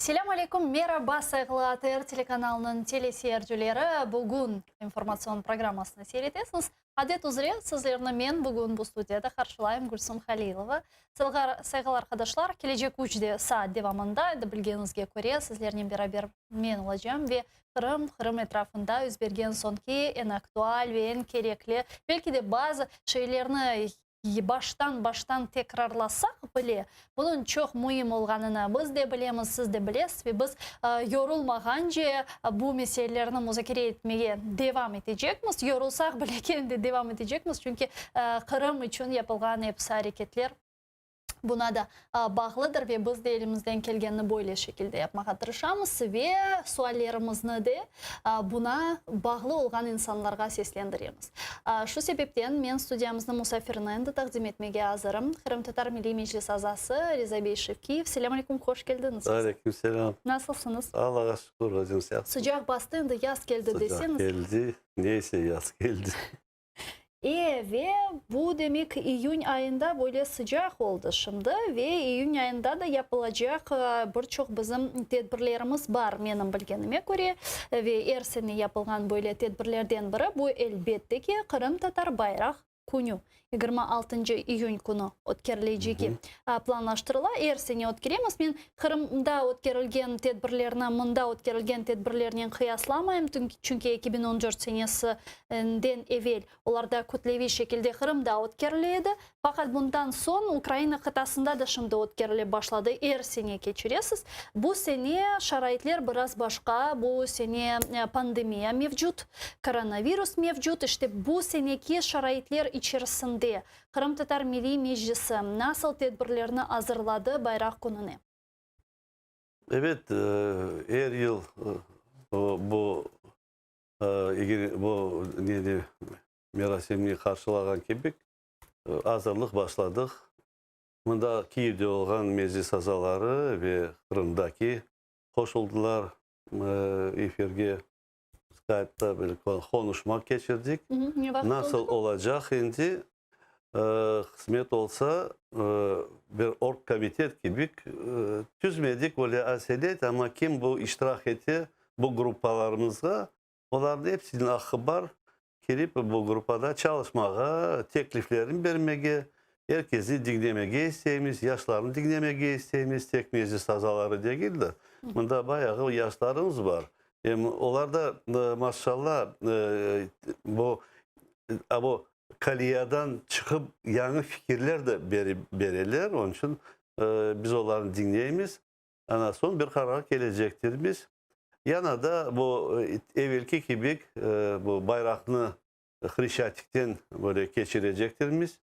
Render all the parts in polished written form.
Selâm aleyküm, meraba, sayğılı ATR telekanalınıñ teleseyircileri! Bugün informatsion programmasını seyir etesiñiz. Adet üzre, sizlerni men bugün bu studiyada qarşılayım, Gülsum Halilova. Sayğılı arqadaşlar, kelecek üç saat devamında, endi bilgeniñizge köre, sizlernen beraber men olacağım ve Qırım, Qırım etrafında yüz bergen soñki eñ aktual ve eñ kerekli, belki de bazı şeylerni baştan-baştan tekrarlasaq bile, bunıñ çoq müim olğanını biz de bilemiz, siz de bilesiz ve biz yorulmağance bu meselelerni muzakere etmege devam etecekmiz. Yorulsaq bile kene de devam etecekmiz, çünki Qırım içün yapılğan episi areketler Buna da bağlıdır ve biz de elimizden kelgenini böyle şekilde yapmağa tırışamız ve suallerimizni de buna bağlı olğan insanlarğa seslendiremiz. Şu sebepten men studiyamıznıñ musafirini endi taqdim etmege azırım. Qırımtatar Milliy Meclis azası Riza bey Şevkiyev. Selâm aleyküm, hoş keldiñiz. Aleyküm selâm. Nasılsıñız? Allağa şükür, özüñiz yahşısıñız? Sıcaq bastı endi, yaz keldi deseñiz. Sıcaq keldi, neyse yaz keldi. E, ve bu, demek, iyün ayında böyle sıcaq oldı şimdi ve iyün ayında da yapılacaq bir çoq bizim tedbirlerimiz bar, menim bilgenime köre, ve er sene yapılğan böyle tedbirlerden biri, bu, elbette ki, Qırımtatar bayraq künü, 26 iyün künü ötkerilecegi planlaştırıla. Er sene ötkeremiz. Men Qırımda ötkerilgen tedbirlerni mında ötkerilgen tedbirlernen qıyaslamayım, çünki 2014 senesinden evel olarda kütleviy şekilde Qırımda ötkerile edi. Faqat bundan soñ Ukraina qıtasında da şimdi ötkerile başladı, er sene keçiresiz. Bu sene şaraitler biraz başqa, bu sene pandemiya mevcut, koronavirus mevcut. İşte bu seneki şaraitler içerisinde Qırımtatar Milliy Meclisi nasıl tedbirlerni azırladı Bayraq kününe? Ebet, er yıl bu bu neni merasimni qarşılağan kibi azırlıq başladıq. Mında Kiyevde olğan meclis azaları ve Qırımdaki qoşuldılar efirge. Skype'da bir qonuşma keçirdik. Nasıl olacaq endi, qısmet olsa, bir orgkomitet kibi tüzmedik öyle aselet, amma kim bu iştirak ete bu gruppalarımızğa, olarnıñ episiniñ aqqı bar kirip bu gruppada çalışmağa, tekliflerini bermege, er kesni diñlemege isteymiz, yaşlarnı diñlemege isteymiz, tek meclis azaları degil de, mında bayağı yaşlarımız bar. Em olar da, maşalla, bu bu koliyadan çıqıp yañı fikirler de bereler, onıñ içün biz olarnı diñleymiz. Ana soñ bir qararğa kelecektirmiz. Yana da bu evelki kibi bu bayraqnı Hreşçatikten böyle keçirecektirmiz.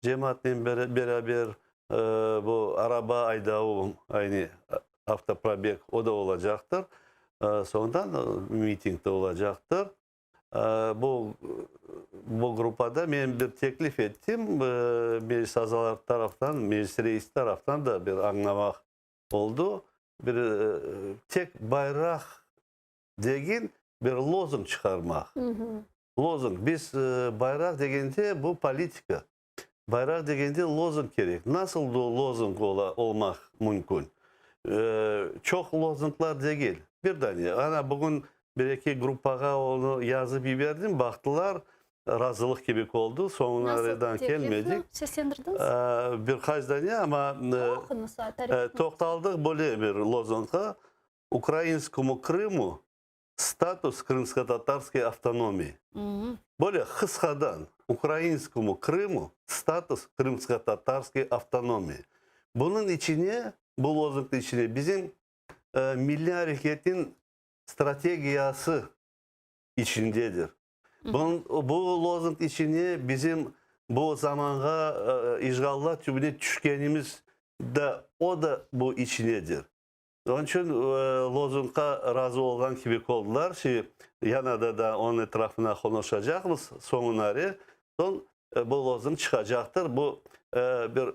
Cemaatnen beraber bu araba aydavu, yani avtoprobeg, o da olacaqtır. Soñdan miting de olacaqtır. Bu bu gruppada men bir teklif ettim, meclis azaları taraftan, meclis reisi taraftan da bir añlamaq oldı. Bir tek bayraq degil, bir lozung çıqarmaq. Lozung. Biz bayraq degende, bu politika. Bayraq degende lozung kerek. Nasıl lozung olmaq mümkün? Çoq lozunglar degil, bir dane. Ana, bugün bir-eki gruppağa onı yazıp yiberdim, baqtılar, razılıq kibi oldı, soñuna redan kelmedik. Nasıl teklifni seslendirdiñiz? Bir qaç dane, amma toqtaldıq böyle bir lozungğa, Ukrainskomu Krımu Status krımskotatarskoy avtonomiyi. Böyle qısqadan, Ukrainskomu Krımu status krımskotatarskoy avtonomiyi. Bunıñ içine, bu lozungnıñ içine bizim milliy areketniñ strategiyası içindedir. Bunıñ, bu lozung içine bizim bu zamanğa işğallar tübüne tüşkenimiz da, o da bu içinedir. Onıñ içün lozungğa razı olğan kibi oldılar. Şimdi yanada da onıñ etrafına qonuşacaqmız soñunare. Soñ bu lozung çıqacaqtır. Bu bir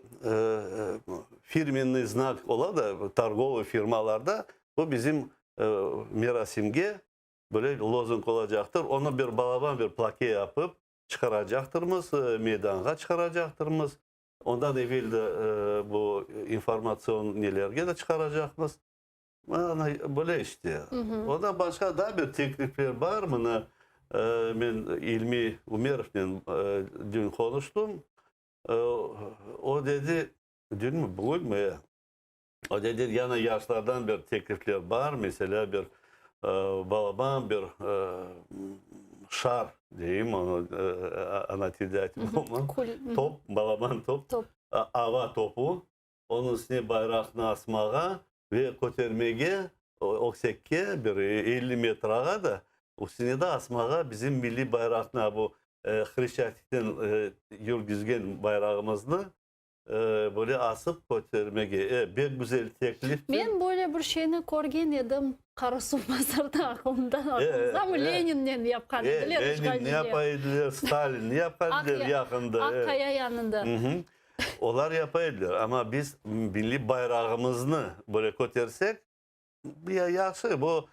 firmenniy znak ola da, torgovıy firmalarda. Bu bizim merasimge böyle lozung olacaqtır. Onı bir balaban bir plake yapıp çıqaracaqtırmız, meydanğa çıqaracaqtırmız. Ondan evel de bu informatsion nelerge de çıqaracaqmız. Mana böyle işte. Ondan başqa daa bir teklifler bar. Mına men İlmi Ümerovnen dün qonuştım. O dedi, dünmi, bugünmi, o dedi, yana yaşlardan bir teklifler bar. Meselâ, bir balaban bir şar deyim, onı ana tilde aytıp olmam, top, balaban top, ava topu. Onıñ üstüne bayraqnı asmağa ve kötermege, öksekke, bir 50 metrağa da, üstüne de asmağa bizim milliy bayraqnı, bu Hreşçatikten yürgüzgen bayrağımıznı böyle asıp kötermege. E, bek güzel tekliftir. Men böyle bir şeyni körgen edim Qarasuvbazarda, aqılımda, aqılıñızdamı, Leninnen yapqan ediler işğalciler. Lenin yapa ediler, Stalin yapqan ediler yaqında. Aq Qaya yanında. Olar yapa ediler, amma biz milliy bayrağımıznı böyle kötersek, yahşı, bu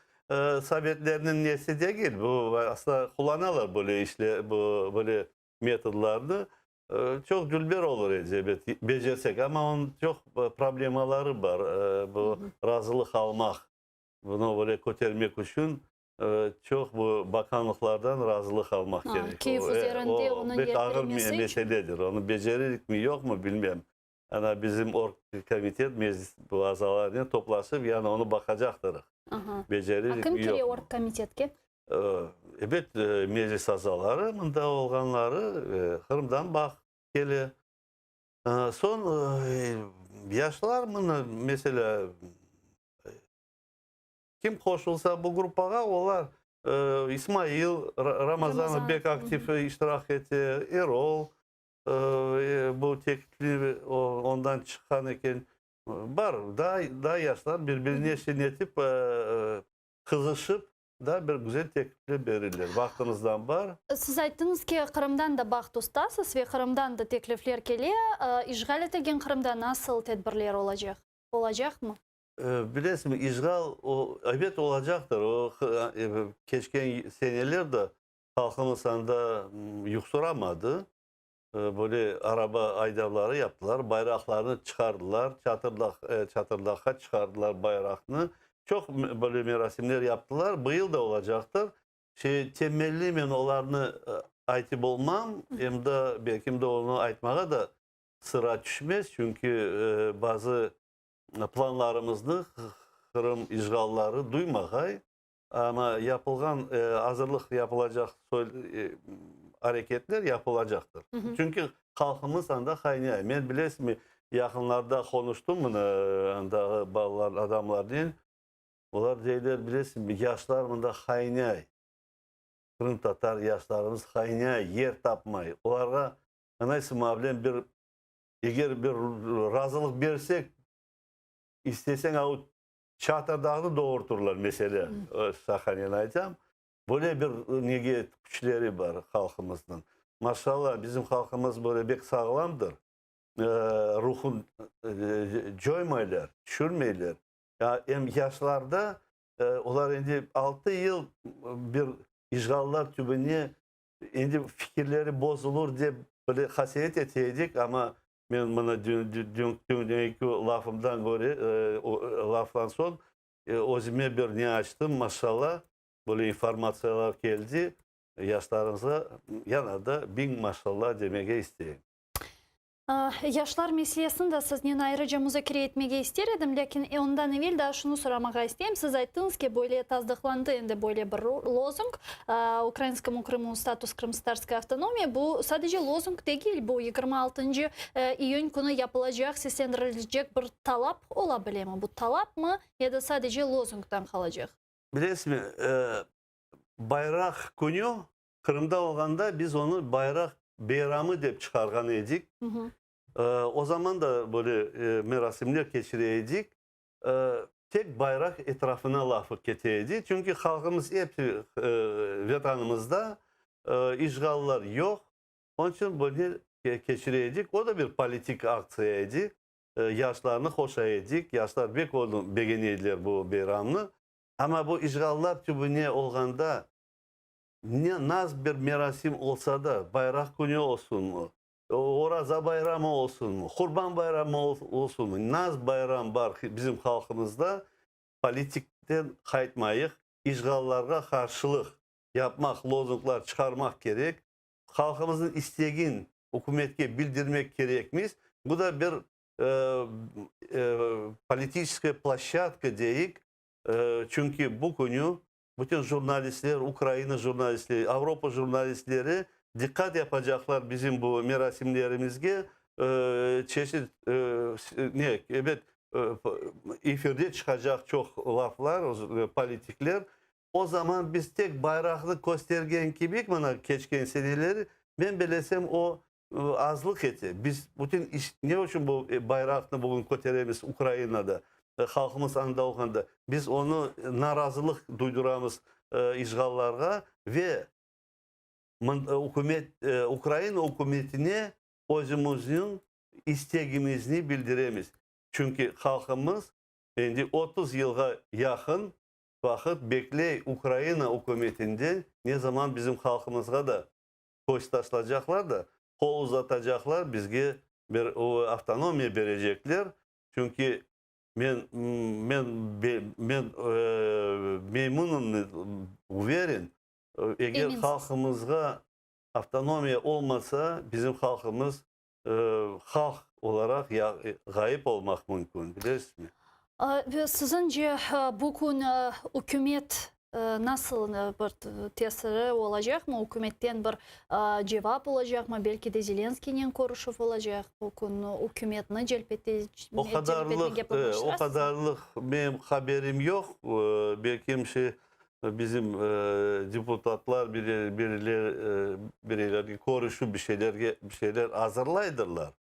sovetlerniñ nesi degil, bu asla qullanalar böyle işler, bu böyle metodlarnı, çoq dülber olur edi, ebet, becersek, amma onıñ çoq problemaları bar, bu razılıq almaq, bunı böyle kötermek içün Çoq bu baqanlıqlardan razılıq almaq kerek. Kyiv üzerinde onıñ O pek ağır yertirilmesi içün. meseledir. Onı beceririkmi, yoqmı, bilmem. Ana, bizim orgkomitet, meclis azalarınen toplaşıp, yani onı baqacaqtırıq. Beceririkmi, A kim kire yoqmı. orgkomitetke? Ebet, meclis azaları, mında olğanları, Qırımdan baq kele. Soñ, yaşlar mına, meselâ, Kim qoşulsa bu gruppağa, olar, İsmail Ramazanov bek aktiv iştirak ete, Erol, bu teklif ondan çıqqan eken. Bar, daa yaşlar bir-birine şenetip, qızışıp, daa bir güzel teklifler berirler. Vaqtımızdan bar. Siz ayttıñız ki, Qırımdan da bağ tutasız ve Qırımdan da teklifler kele. İşğal etilgen Qırımda nasıl tedbirler olacaq? Olacaqmı? Bilesiñmi, işğal, o, ebet, olacaqtır. O, keçken seneler de halqımız anda yuqsuramadı. Böyle araba aydavları yaptılar, bayraqlarnı çıqardılar, çatırdaq, çatırdaqqa çıqardılar bayraqnı. Çoq böyle merasimler yaptılar. Bıyıl da olacaqtır. Şey, temelli men olarnı aytıp olmam, em de, belkim de, onı aytmağa da sıra tüşmez, çünki bazı planlarımıznı Qırım işğalları duymağay, amma yapılğan azırlıq yapılacaq areketler yapılacaqtır. Çünki halqımız anda qaynay. Men, bilesizmi, yaqınlarda qonuştım mına andağı balalar, adamlarnen, olar deyler, bilesizmi, yaşlar mında qaynay, qırımtatar yaşlarımız qaynay, yer tapmay. Olarğa, anaysı, mavlen bir Eger bir razılıq bersek, isteseñ o Çatırdağnı doğurtırlar, mesele, şaqanen aytam. Böyle bir nege küçleri bar halqımıznıñ. Maşallah, bizim halqımız böyle bek sağlamdır, ruhun coymaylar, tüşürmeyler. Em yaşlarda, olar endi altı yıl bir işğallar tübüne Endi fikirleri bozulur dep bile qasevet ete edik, amma men mına dünki lafımdan köre, laftan soñ özüme bir ne açtım, maşallah, böyle informatsiyalar keldi, yaşlarımızğa yana da biñ maşallah demege isteyim. Yaşlar meselesini de siznen ayrıca muzakere etmege ister edim, lâkin ondan evel daa şunı soramağa isteyim. Siz ayttıñız ki, böyle tasdıqlandı endi böyle bir lozung, Ukrainskomu Krımu status krımskotatarskoy avtonomiya. Bu sadece lozung degil, bu 26 iyün künü yapılacaq, seslendirilecek bir talap ola bilemi? Bu talapmı ya da sadece lozungdan qalacaq? Bilesizmi, Bayraq künü Qırımda olğanda biz onı Bayraq beyramı dep çıqarğan edik. O zaman da böyle merasimler keçire edik. Tek bayraq etrafına lafı kete edi. Çünki halqımız episi Vetanımızda, işğallar yoq. Onıñ içün böyle keçire edik. O da bir politik aktsiya edi. Yaşlarnı qoşa edik. Yaşlar bek onı begene ediler bu beyramnı. Amma bu işğallar tübüne olğanda Ne naz bir merasim olsa da, Bayraq künü olsunmı, Oraza bayramı olsunmı, Qurban bayramı olsunmı, naz bayram bar bizim halqımızda. Politikten qaytmayıq, işğallarğa qarşılıq yapmaq, lozunglar çıqarmaq kerek, halqımıznıñ istegin ükümetke bildirmek kerekmiz. Bu da bir politiçeskaya ploşçadka deyik, çünki bu künü bütün jurnalistler, Ukraina jurnalistleri, Avropa jurnalistleri diqqat yapacaqlar bizim bu merasimlerimizge, çeşit, ne, ebet, efirde çıqacaq çoq laflar, politikler. O zaman biz tek bayraqnı köstergen kibik, mına keçken seneleri, men belesem, o azlıq ete. Biz bütün iş, ne içün bu bayraqnı bugün köteremiz Ukrainada, halqımız anda olğanda? Biz onı narazılıq duyduramız işğallarğa ve ükümet, Ukraina ükümetine özümizniñ istegimizni bildiremiz. Çünki halqımız endi 30 yılğa yaqın vaqıt bekley Ukraina ükümetinden, ne zaman bizim halqımızğa da köz taşlacaqlar da, qol uzatacaqlar, bizge bir avtonomiya berecekler. Çünki men, men, men memnunım, uverin, eger halqımızğa avtonomiya olmasa, bizim halqımız halq olaraq ğayıp olmaq mümkün, bilesizmi? Siziñce, bu kün ükümet nasıl bir tesiri olacaqmı, ükümetten bir cevap olacaqmı, belki de Zelenskiynen körüşüv olacaq, bu kün ükümetni celp etmege planlaştırasızmı? O qadarlıq menim haberim yoq, belki bizim deputatlar birileri körüşip bir şeylerge bir şeyler azırlaydırlar,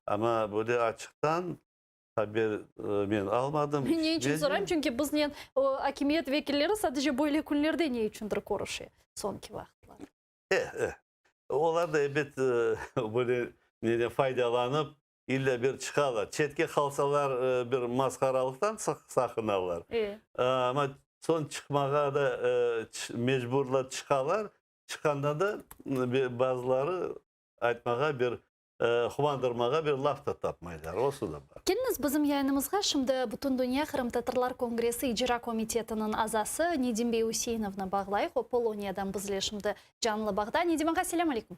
amma böyle açıqtan haber men almadım. Ne içün sorayım, çünki biznen akimiyet vekilleri sadece böyle künlerde ne içündir körüşe soñki vaqıtları. Eh, eh. Olar da ebet böyle neden faydalanıp illa bir çıqalar. Çetke qalsalar bir masqaralıqtan saqınalar. Amma soñ çıqmağa da mecburlar çıqalar. Çıqqanda da bazıları aytmağa bir Quvandırmağa bir laf da tapmaylar, osı da bar. Keliñiz bizim yayınımızğa şimdi Bütündünya qırımtatarlar kongressi icra komitetiniñ azası Nedim bey Üseinovnı bağlayıq. O, Poloniyadan bizle şimdi canlı bağda. Nedim ağa, selâm aleyküm.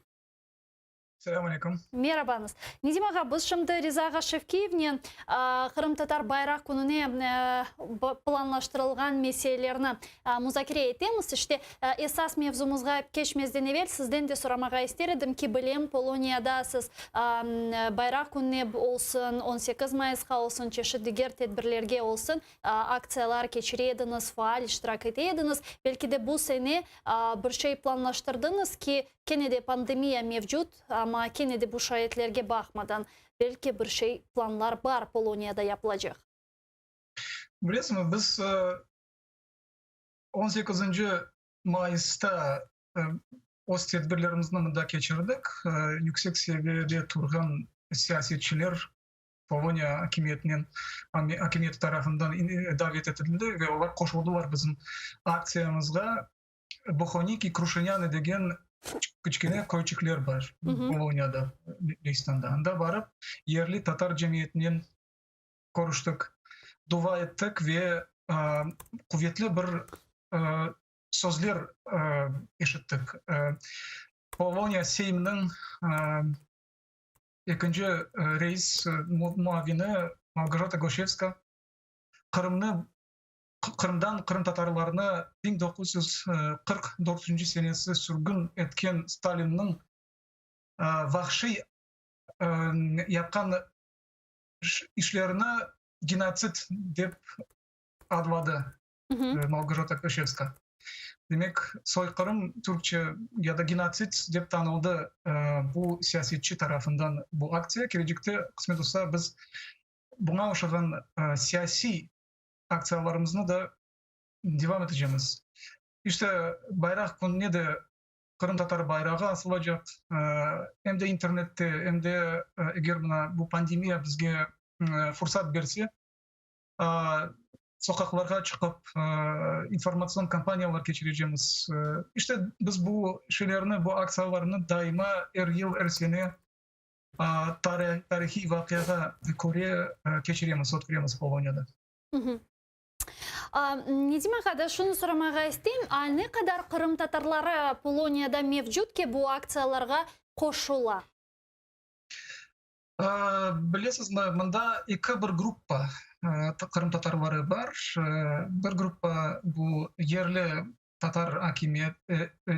Selâm aleyküm. Merabañız. Nedim ağa, biz şimdi Riza ağa Şevkiyevnen Qırımtatar bayraq kününe planlaştırılğan meselelerni muzakere etemiz. İşte, esas mevzumızğa keçmezden evel sizden de soramağa ister edim ki, bilem, Poloniyada siz Bayraq kününe olsun, 18 mayısqa olsun, çeşit diger tedbirlerge olsun, aktsiyalar keçire ediñiz, faal iştirak ete ediñiz. Belki de bu sene bir şey planlaştırdıñız ki, kene de pandemiya mevcut, amma kene de bu şaraitlerge baqmadan, belki bir şey planlar bar Poloniyada yapılacaq. Bilesiñmi, biz On sekizinci mayısta öz tedbirlerimizni mında keçirdik. Yüksek seviyede turğan siyasetçiler Poloniya akimiyetinen, akimiyeti tarafından davet etildi ve olar qoşuldılar bizim aktsiyamızğa. Bohoniki, Kruşinânı degen kiçkene köyçikler bar Poloniyada, Lehistanda. Anda barıp, yerli tatar cemiyetinen körüştik, dua ettik ve quvetli bir sözler eşittik. Poloniya Seymniñ ekinci reis muavini Malgojata Goşevska Qırımnı, Qırımdan qırımtatarlarnı 1944 senesi sürgün etken Stalinniñ vahşiy yapqan işlerini genotsid dep adladı Malgojata Goşevska. Demek, soyqırım türkçe ya da genotsid dep tanıldı bu siyasetçi tarafından bu aktsiya. Kelecekte, qısmet olsa, biz buña oşağan siyasiy aktsiyalarımıznı da devam etecemiz. İşte, Bayraq kününe de Qırımtatar bayrağı asılacaq, em de internette, em de eger mına bu pandemiya bizge fursat berse, soqaqlarğa çıqıp informatsion kampaniyalar keçirecemiz. İşte, biz bu şeylerni, bu aktsiyalarnı daima er yıl, er sene tarihiy vaqiağa köre keçiremiz, ötkeremiz Poloniyada. Nedim ağa, da şunı soramağa isteyim, a ne qadar qırımtatarları Poloniyada mevcut ki, bu aktsiyalarğa qoşula? Bilesizmi, mında eki bir gruppa qırımtatarları bar. Bir gruppa bu yerli tatar akimiyet,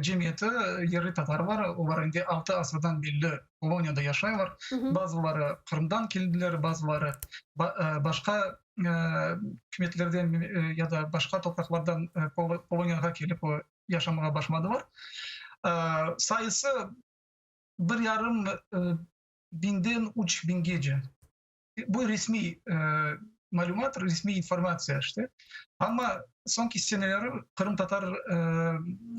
cemiyeti, yerli tatarlar, olar endi altı asırdan belli Poloniyada yaşaylar. Bazıları Qırımdan keldiler, bazıları başqa ükümetlerden ya da başqa topraqlardan Poloniyağa kelip yaşamağa başladılar. Sayısı bir yarım biñden üç biñgece. Bu resmiy malümat, resmiy informatsiya işte. Amma soñki seneleri qırımtatar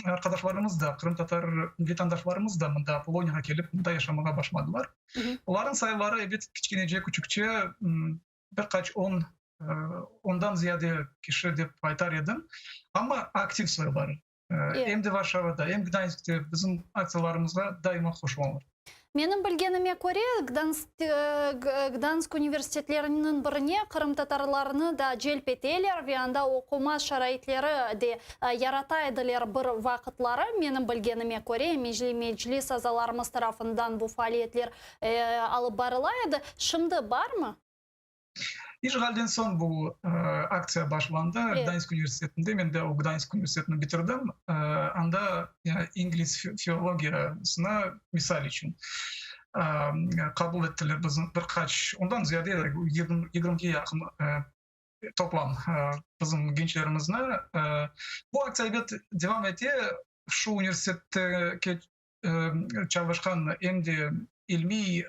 arqadaşlarımız da, qırımtatar vetandaşlarımız da mında Poloniyağa kelip, mında yaşamağa başladılar. Olarnıñ sayıları, ebet, kiçkenece, küçükçe, bir qaç on, ondan ziyade kişi dep aytar edim. Amma aktiv sayıları. Em de Varşavada, em Gdanskte bizim aktsiyalarımızğa daima qoşulalar. Menim bilgenime köre, Gdansk, Gdansk universitetleriniñ birine qırımtatarlarnı da celp eteler ve anda oquma şaraitleri de yarata ediler bir vaqıtları. Menim bilgenime köre, Meclis azalarımız tarafından bu faaliyetler alıp barıla edi. Şimdi barmı? İşğalden soñ bu aktsiya başlandı Gdansk universitetinde. Men de o Gdansk universitetini bitirdim. Anda ingliz filologiyasına, misal içün, qabul ettiler bizim bir qaç, ondan ziyade, yigirmige yaqın toplam bizim gençlerimizni. Bu aktsiya, ebet, devam ete. Şu universitette çalışqan em de ilmiy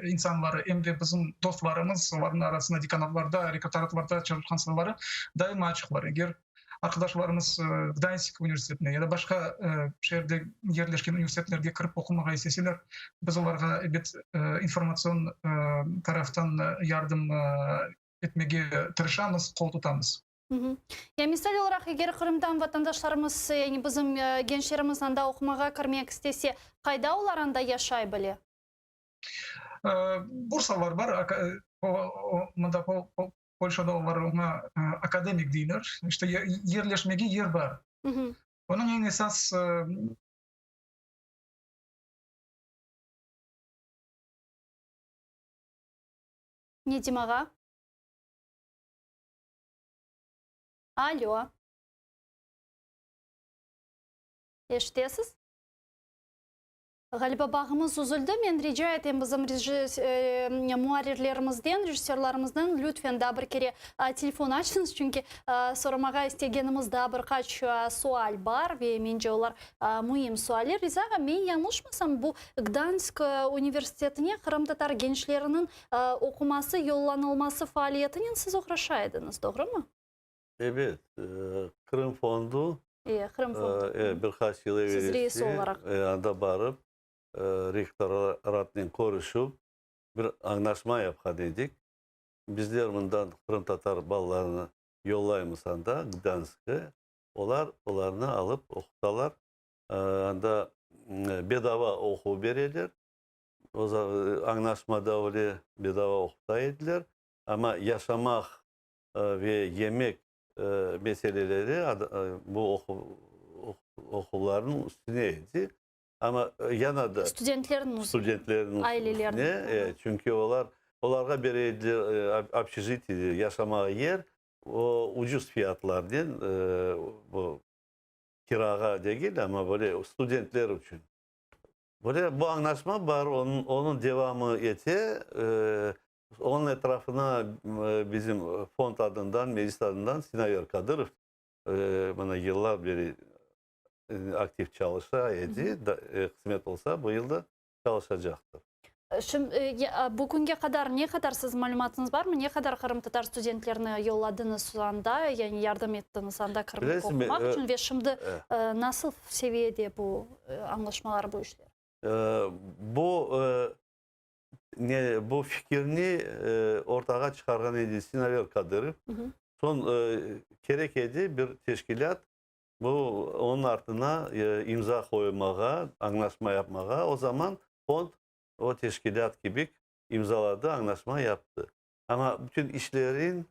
insanları, em de bizim dostlarımız, olarnıñ arasında dekanatlarda, rektoratlarda çalışqan insanları daima açıqlar. Eger arqadaşlarımız Gdansk universitetine ya da başqa şeerde yerleşken universitetlerge kirip oqumağa isteseler, biz olarğa, ebet, informatsion taraftan yardım etmege tırışamız, qol tutamız. Ya misal olaraq, eger Qırımdan vatandaşlarımız, yani bizim gençlerimiz anda oqumağa kirmek istese, qayda olar anda yaşay bile? Bursalar bar, mında Polşada olar oña akademik deyler. İşte yerleşmege yer bar. Onıñ eñ esas Nedim ağa? Alo. Eşitesiz? Ğaliba bağımız üzüldi. Men rica etem bizim muarrirlerimizden, rejissörlarımızdan, lütfen daa bir kere telefon açıñız, çünki soramağa istegenimiz daa bir qaç sual bar ve mence olar müim sualler. Riza ağa, men yañlışmasam, bu Gdansk universitetine qırımtatar gençleriniñ oquması, yollanılması faaliyetinen siz oğraşa ediñiz, doğrumı? Ebet, Qırım fondu Qırım fondu. bir qaç yıl Siz reis evelsi olaraq. anda barıp, rektoratnen körüşip, bir añlaşma yapqan edik. Bizler mından qırımtatar balalarını yollaymız anda, Gdanskke, olar olarnı alıp oqutalar, anda bedava oquv bereler. O añlaşmada öyle bedava oquta ediler, amma yaşamaq ve yemek meseleleri bu oquvlarnıñ üstüne edi. Amma yana da Studentlerniñ studentlerniñ aileleriniñ. üstüne, çünki olar olarğa bere ediler obşejitiye, yaşamağa yer, o ucuz fiyatlarnen, bu kirağa degil, amma böyle studentler içün. Böyle bu añlaşma bar, onıñ, onıñ devamı ete. Onıñ etrafına bizim fond adından, meclis adından Sinaver Kadırov mına yıllar beri aktiv çalışa edi, qısmet olsa, bu yıl da çalışacaqtır. Şimdi, bu künge qadar ne qadar siz malümatıñız barmı, ne qadar qırımtatar studentlerini yolladıñız anda, yani yardım ettiñiz anda kirmek, oqumaq içün ve şimdi nasıl seviyede bu añlaşmalar, bu işler? Bu ne, bu fikirni ortağa çıqarğan edi Sinaver Kadırov. Soñ kerek edi bir teşkilât bu onıñ artına imza qoymağa, añlaşma yapmağa. O zaman fond o teşkilât kibi imzaladı, añlaşma yaptı. Amma bütün işlerin.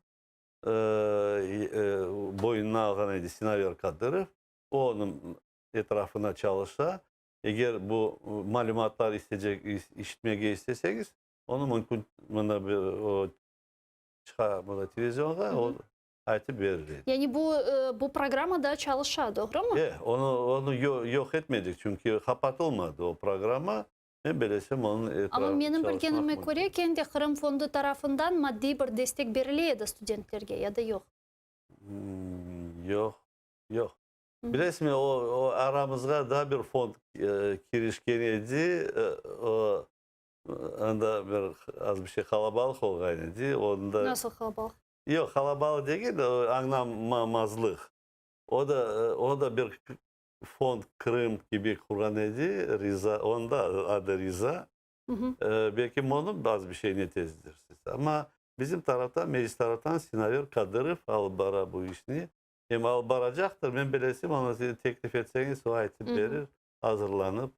boynuna alğan edi Sinaver Kadırov. O onıñ etrafına çalışa. Eger bu malümatlar istecek, işitmege isteseñiz, onı mümkün mında bir o çıqa mında televizionğa, o aytıp berir edi. Yani bu bu programma daa çalışa, doğrumı? E, onı onı yoq etmedik, çünki qapatılmadı o programma. Men belesem, onıñ Amma etrafı menim çalışmaq bilgenime mümkün. köre, kene de Qırım Fondu tarafından maddiy bir destek berile edi studentlerge, ya da yoq? Yoq, yoq. Bilesizmi, o, o aramızğa daa bir fond kirişken edi, o, anda bir az bir şey qalabalıq olğan edi, onda. Nasıl qalabalıq? Yoq, qalabalıq degil, añlamamazlıq. O da, o da bir fond Krım kibi qurğan edi, Riza, onıñ da adı Riza. Belki onıñ az bir şey netezdirsiz. Amma bizim taraftan, Meclis taraftan Sinaver Kadırov alıp bara bu işni. Em alıp baracaqtır, men bilesem, onı teklif etseñiz, o aytıp berir, azırlanıp.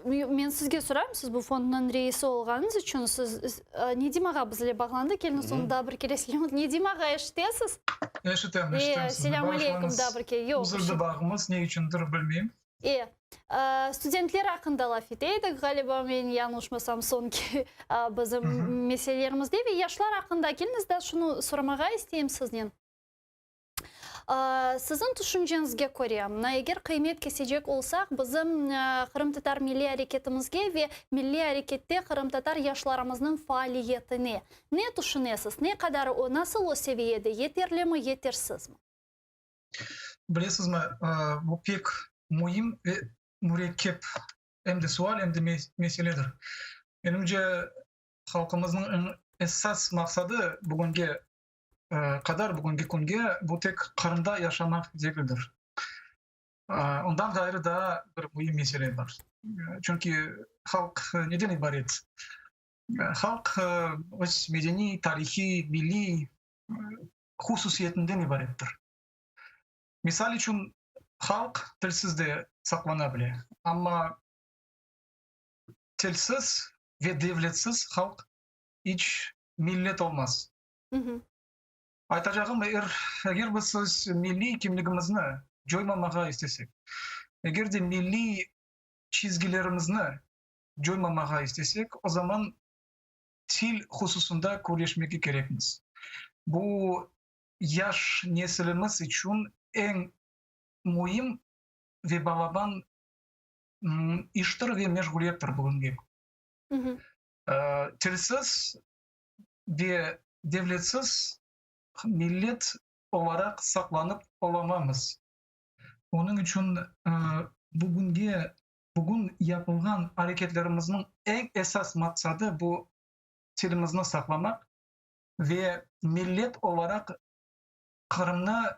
Men sizge sorayım, siz bu fondnıñ reisi olğanıñız içün, siz, Nedim ağa bizle bağlandı, keliñiz onı daa bir kere selâm. Nedim ağa, eşitesiz? Eşitem, eşitem sizni. Selâm aleyküm daa bir kere. Yoq, Üzüldi bağımız, ne içündir bilmeyim. E, studentler aqqında laf ete edik, ğaliba, men yañlışmasam, soñki bizim meselelerimizde ve yaşlar aqqında. Keliñiz daa şunı soramağa isteyim siznen. Siziñ tüşünceñizge köre, mına eger qıymet kesecek olsaq, bizim qırımtatar milliy areketimizge ve milliy arekette qırımtatar yaşlarımıznıñ faaliyetine ne tüşünesiz, ne qadar o, nasıl o seviyede, yeterlimi, yetersizmi? Bilesizmi, bu pek müim ve mürekkep em de sual, em de meseledir. Menimce, halqımıznıñ eñ esas maqsadı bugünge qadar bugünki künge bu tek Qırımda yaşamaq degildir. Ondan ğayrı daa bir müim mesele bar. Çünki halq neden ibaret? Halq öz medeniy, tarihiy, milliy hususiyetinden ibarettir. Misal içün, halq tilsiz de saqlana bile, amma tilsiz ve devletsiz halq iç millet olmaz. Aytacağım, eger, eger biz öz milliy kimligimizni coymamağa istesek, eger de milliy çizgilerimizni coymamağa istesek, o zaman til hususında küreşmege kerekmiz. Bu yaş nesilimiz içün eñ müim ve balaban iştir ve meşğuliyettir bugünge. Tilsiz ve devletsiz millet olaraq saqlanıp olamamız. Onıñ içün bugünge, bugün yapılğan areketlerimizniñ eñ esas maqsadı bu tilimizni saqlamaq ve millet olaraq Qırımnı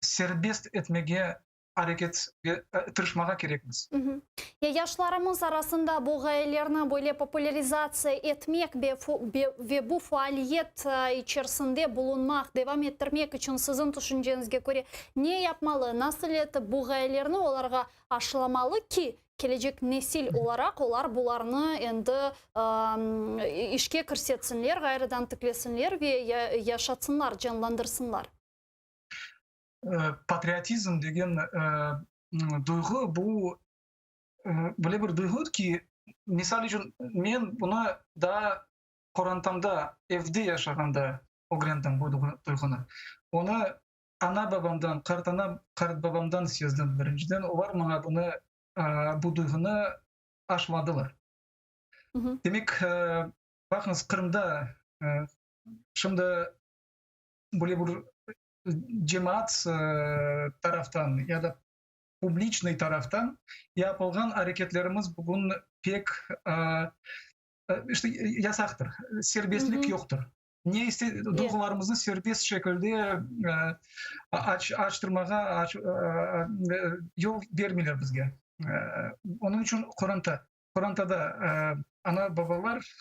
serbest etmege areket tırışmağa kerekmiz. Ya yaşlarımız arasında bu ğayelerni böyle populârizatsiya etmek ve bu faaliyet içerisinde bulunmaq, devam ettirmek içün siziñ tüşünceñizge köre ne yapmalı, nasıl etip bu ğayelerni olarğa aşılamalı ki, kelecek nesil olaraq olar bularnı endi işke kirsetsinler, ğayrıdan tiklesinler ve yaşatsınlar, canlandırsınlar? Patriotizm degen duyğu, bu böyle bir duyğu ki, misal içün, men bunı daa qorantamda, evde yaşağanda ögrendim bu duyğunı. Onı ana-babamdan, qartana, qartbabamdan sezdim birinciden. Olar maña bunı, bu duyğunı aşıladılar. Demek, baqıñız, Qırımda şimdi böyle bir cemaat taraftan ya da publiçnıy taraftan yapılğan areketlerimiz bugün pek işte yasaqtır, serbestlik yoqtır. Ne iste duyğularımıznı serbest şekilde açtırmağa yol bermeyler bizge. Onıñ içün qoranta, qorantada ana-babalar,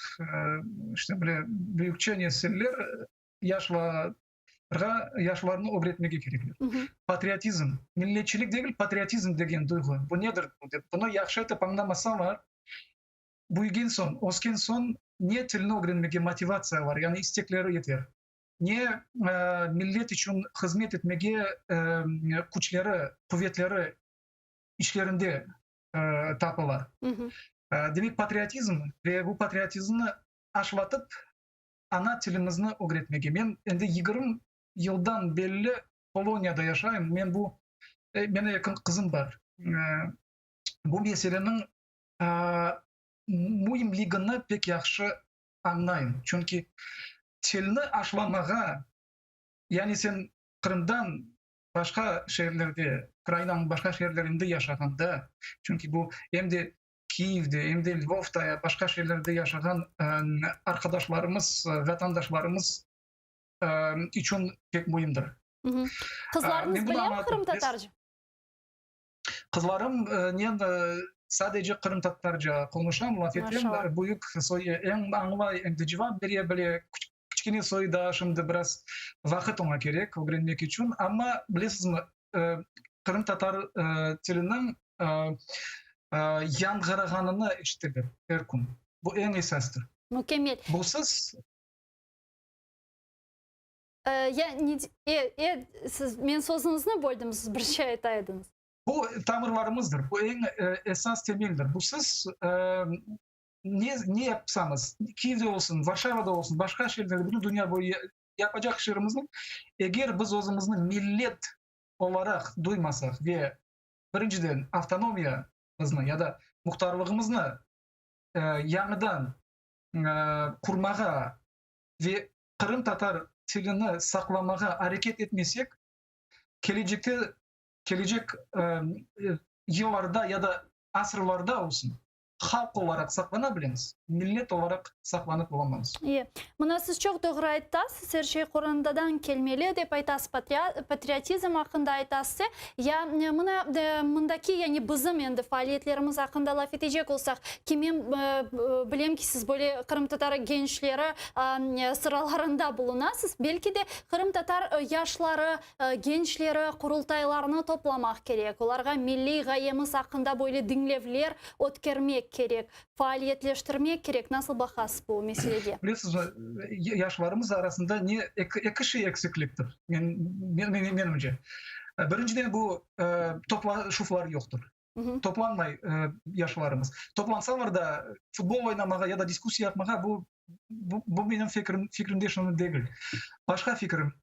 işte böyle büyükçe nesiller yaşlarğa, yaşlarnı ögretmege kerekler. Patriotizm, milletçilik degil, patriotizm degen duyğu, bu nedir dep, bunı yahşı etip añlamasalar, büyügen soñ, ösken soñ ne tilni ögrenmege motivatsiyaları, yani istekleri yeter. Ne millet içün hızmet etmege küçleri, quvetleri içlerinde tapıla. Demek, patriotizm ve bu patriotizmni aşlatıp, ana tilimizni ögretmege. Men endi 20 yıldan belli Poloniyada yaşayım. Men bu, menim eki qızım bar. Bu meseleniñ müimligini pek yahşı añlayım. Çünki tilni aşlamağa, yani sen Qırımdan başqa şeerlerde, Ukrainanıñ başqa şeerlerinde yaşağanda, çünki bu em de Kiyevde, em de Lvovda, başqa şeerlerde yaşağan arqadaşlarımız, vatandaşlarımız içün pek müimdir. Qızlarıñız bilemi qırımtatarca? Qızlarımnen sadece qırımtatarca qonuşam, laf etem. Büyük soyu em añlay, em de cevap bere bile. Kiçkene soyu daa şimdi biraz vaqıt oña kerek ögrenmek içün. Amma, bilesizmi, qırımtatar tiliniñ yañğırağanını eşiteler er kün. Bu eñ esastır. Mükemmel. Busız. Ya, e, e, siz, men sözüñizni böldim, siz bir şey ayta ediñiz. Bu tamırlarımızdır, bu eñ esas temeldir. Busız ne, ne yapsañız, Kiyevde olsun, Varşavada olsun, başqa şeerlerde, bütün dünya boyu yapacaq işlerimizni, eger biz özümizni millet olaraq duymasaq ve birinciden avtonomiyamıznı ya da muhtarlığımıznı yañıdan qurmağa ve qırımtatar tilini saqlamağa areket etmesek, kelecekte, kelecek yıllarda ya da asırlarda olsun, halq olaraq saqlana bilemiz, millet olaraq saqlanıp olamamız. İyi. Mına siz çoq doğru ayttasız, er şey qorantadan kelmeli dep aytasız, patriotizm aqqında aytasız. Ya mına mındaki, yani bizim endi faaliyetlerimiz aqqında laf etecek olsaq, ki men bilem ki, siz böyle qırımtatar gençleri sıralarında bulunasız, belki de qırımtatar yaşları, gençleri qurultaylarnı toplamaq kerek, olarğa milliy ğayemiz aqqında böyle diñlevler ötkermek kerek, faaliyetleştirmek kerek. Nasıl baqasız bu meselege? Bilesizmi, yaşlarımız arasında ne eki şey eksikliktir, menimce. Birinciden, bu toplaşuvlar yoqtır. Toplanmay yaşlarımız. Toplansalar da, futbol oynamağa ya da diskussiya yapmağa, bu bu menim fikrim, fikrimde şunı degil. Başqa fikrim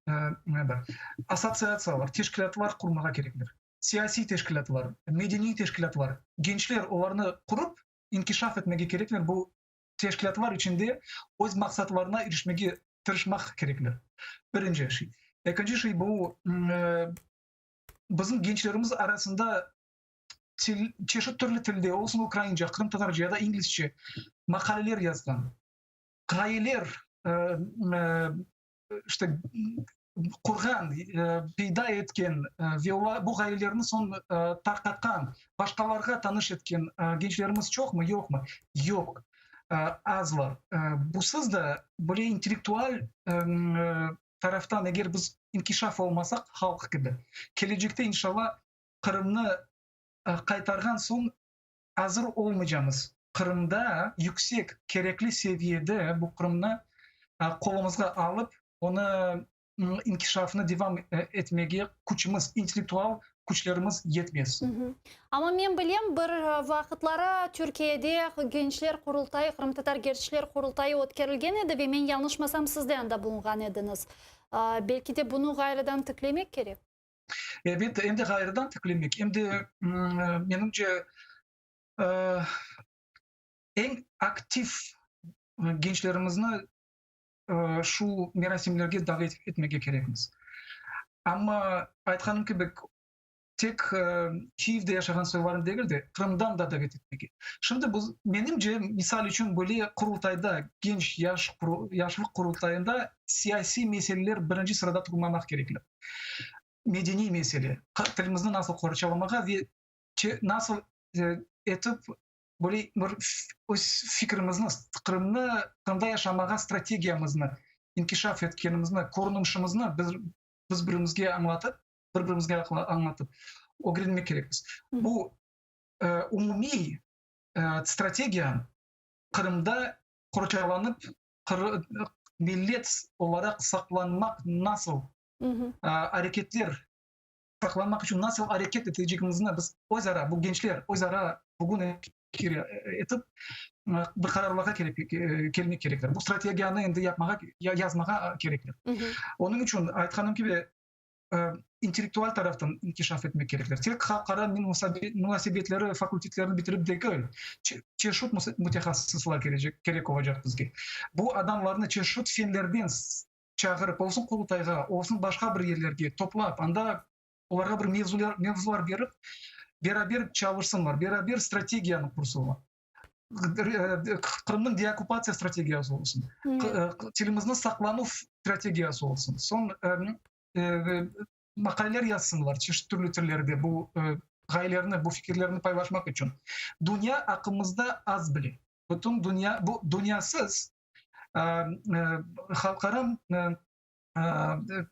bar. Assotsiatsiyalar, teşkilâtlar qurmağa kerekler. Siyasiy teşkilâtlar, medeniy teşkilâtlar. Gençler olarnı qurıp, inkişaf etmege kerekler. Bu teşkilâtlar içinde öz maqsatlarına irişmege tırışmaq kerekler. Birinci şey. Ekinci şey, bu bizim gençlerimiz arasında til, çeşit türlü tilde, olsun ukraince, qırımtatarca ya da inglizce maqaleler yazğan, ğayeler işte qurğan, peyda etken ve bu ğayelerni soñ tarqatqan, başqalarğa tanış etken gençlerimiz çoqmı, yoqmı? Yoq, azlar. Busız da böyle intellektual taraftan eger biz inkişaf olmasaq halq kibi, kelecekte inşalla Qırımnı qaytarğan soñ azır olmaycamız. Qırımda yüksek, kerekli seviyede bu Qırımnı qolumızğa alıp, onı inkişafını devam etmege küçümiz, intellektual küçlerimiz yetmez. Amma men bilem, bir vaqıtları Türkiyede Gençler Qurultayı, Qırımtatar Gençler Qurultayı ötkerilgen edi ve men yañlışmasam siz de anda bulunğan ediñiz. Belki de bunı ğayrıdan tiklemek kerek? Elbette, em de ğayrıdan tiklemek, em de, menimce, eñ aktiv gençlerimizni şu merasimlerge davet etmege kerekmiz. Amma, aytqanım kibi, tek Kiyevde yaşağan soylarını degil de, Qırımdan da davet etmege. Şimdi biz, menimce, misal içün, böyle Qurultayda, genç, yaş, yaşlıq Qurultayında siyasiy meseleler birinci sırada turmamaq kerekler. Medeniy mesele, tilimizni nasıl qorçalamağa ve nasıl etip böyle bir öz fikrimizni, Qırımnı, Qırımda yaşamağa strategiyamıznı inkişaf etkenimizni, körünişimizni biz biz birimizge añlatıp, bir-birimizge añlatıp ögrenmek kerekmiz. Bu umumiy strategiya Qırımda qorçalanıp. millet olaraq saqlanmaq nasıl areketler, saqlanmaq içün nasıl areket etecegimizni biz öz ara, bu gençler öz ara bugün fikir etip, bir qararlarğa kelmek kerekler. Bu strategiyanı endi yapmağa, yazmağa kerekler. Onıñ içün, aytqanım kibi, intellektual taraftan inkişaf etmek kerekler. Tek halqara munasebetleri fakultetlerini bitirip degil, çeşit mütehassıslar kerek olacaq bizge. Bu adamlarnı çeşit fenlerden çağırıp, olsun Qurultayğa, olsun başqa bir yerlerge toplap, anda olarğa bir mevzular berip, beraber çalışsınlar, beraber strategiyanı qursunlar. Qırımnıñ deokkupatsiya strategiyası olsun, tilimizni saqlanuv strategiyası olsun. Soñ maqaleler yazsınlar çeşit türlü tillerde bu ğayelerni, bu fikirlerni paylaşmaq içün. Dünya aqqımızda az bile. Bütün dünya, bu dünyasız, halqara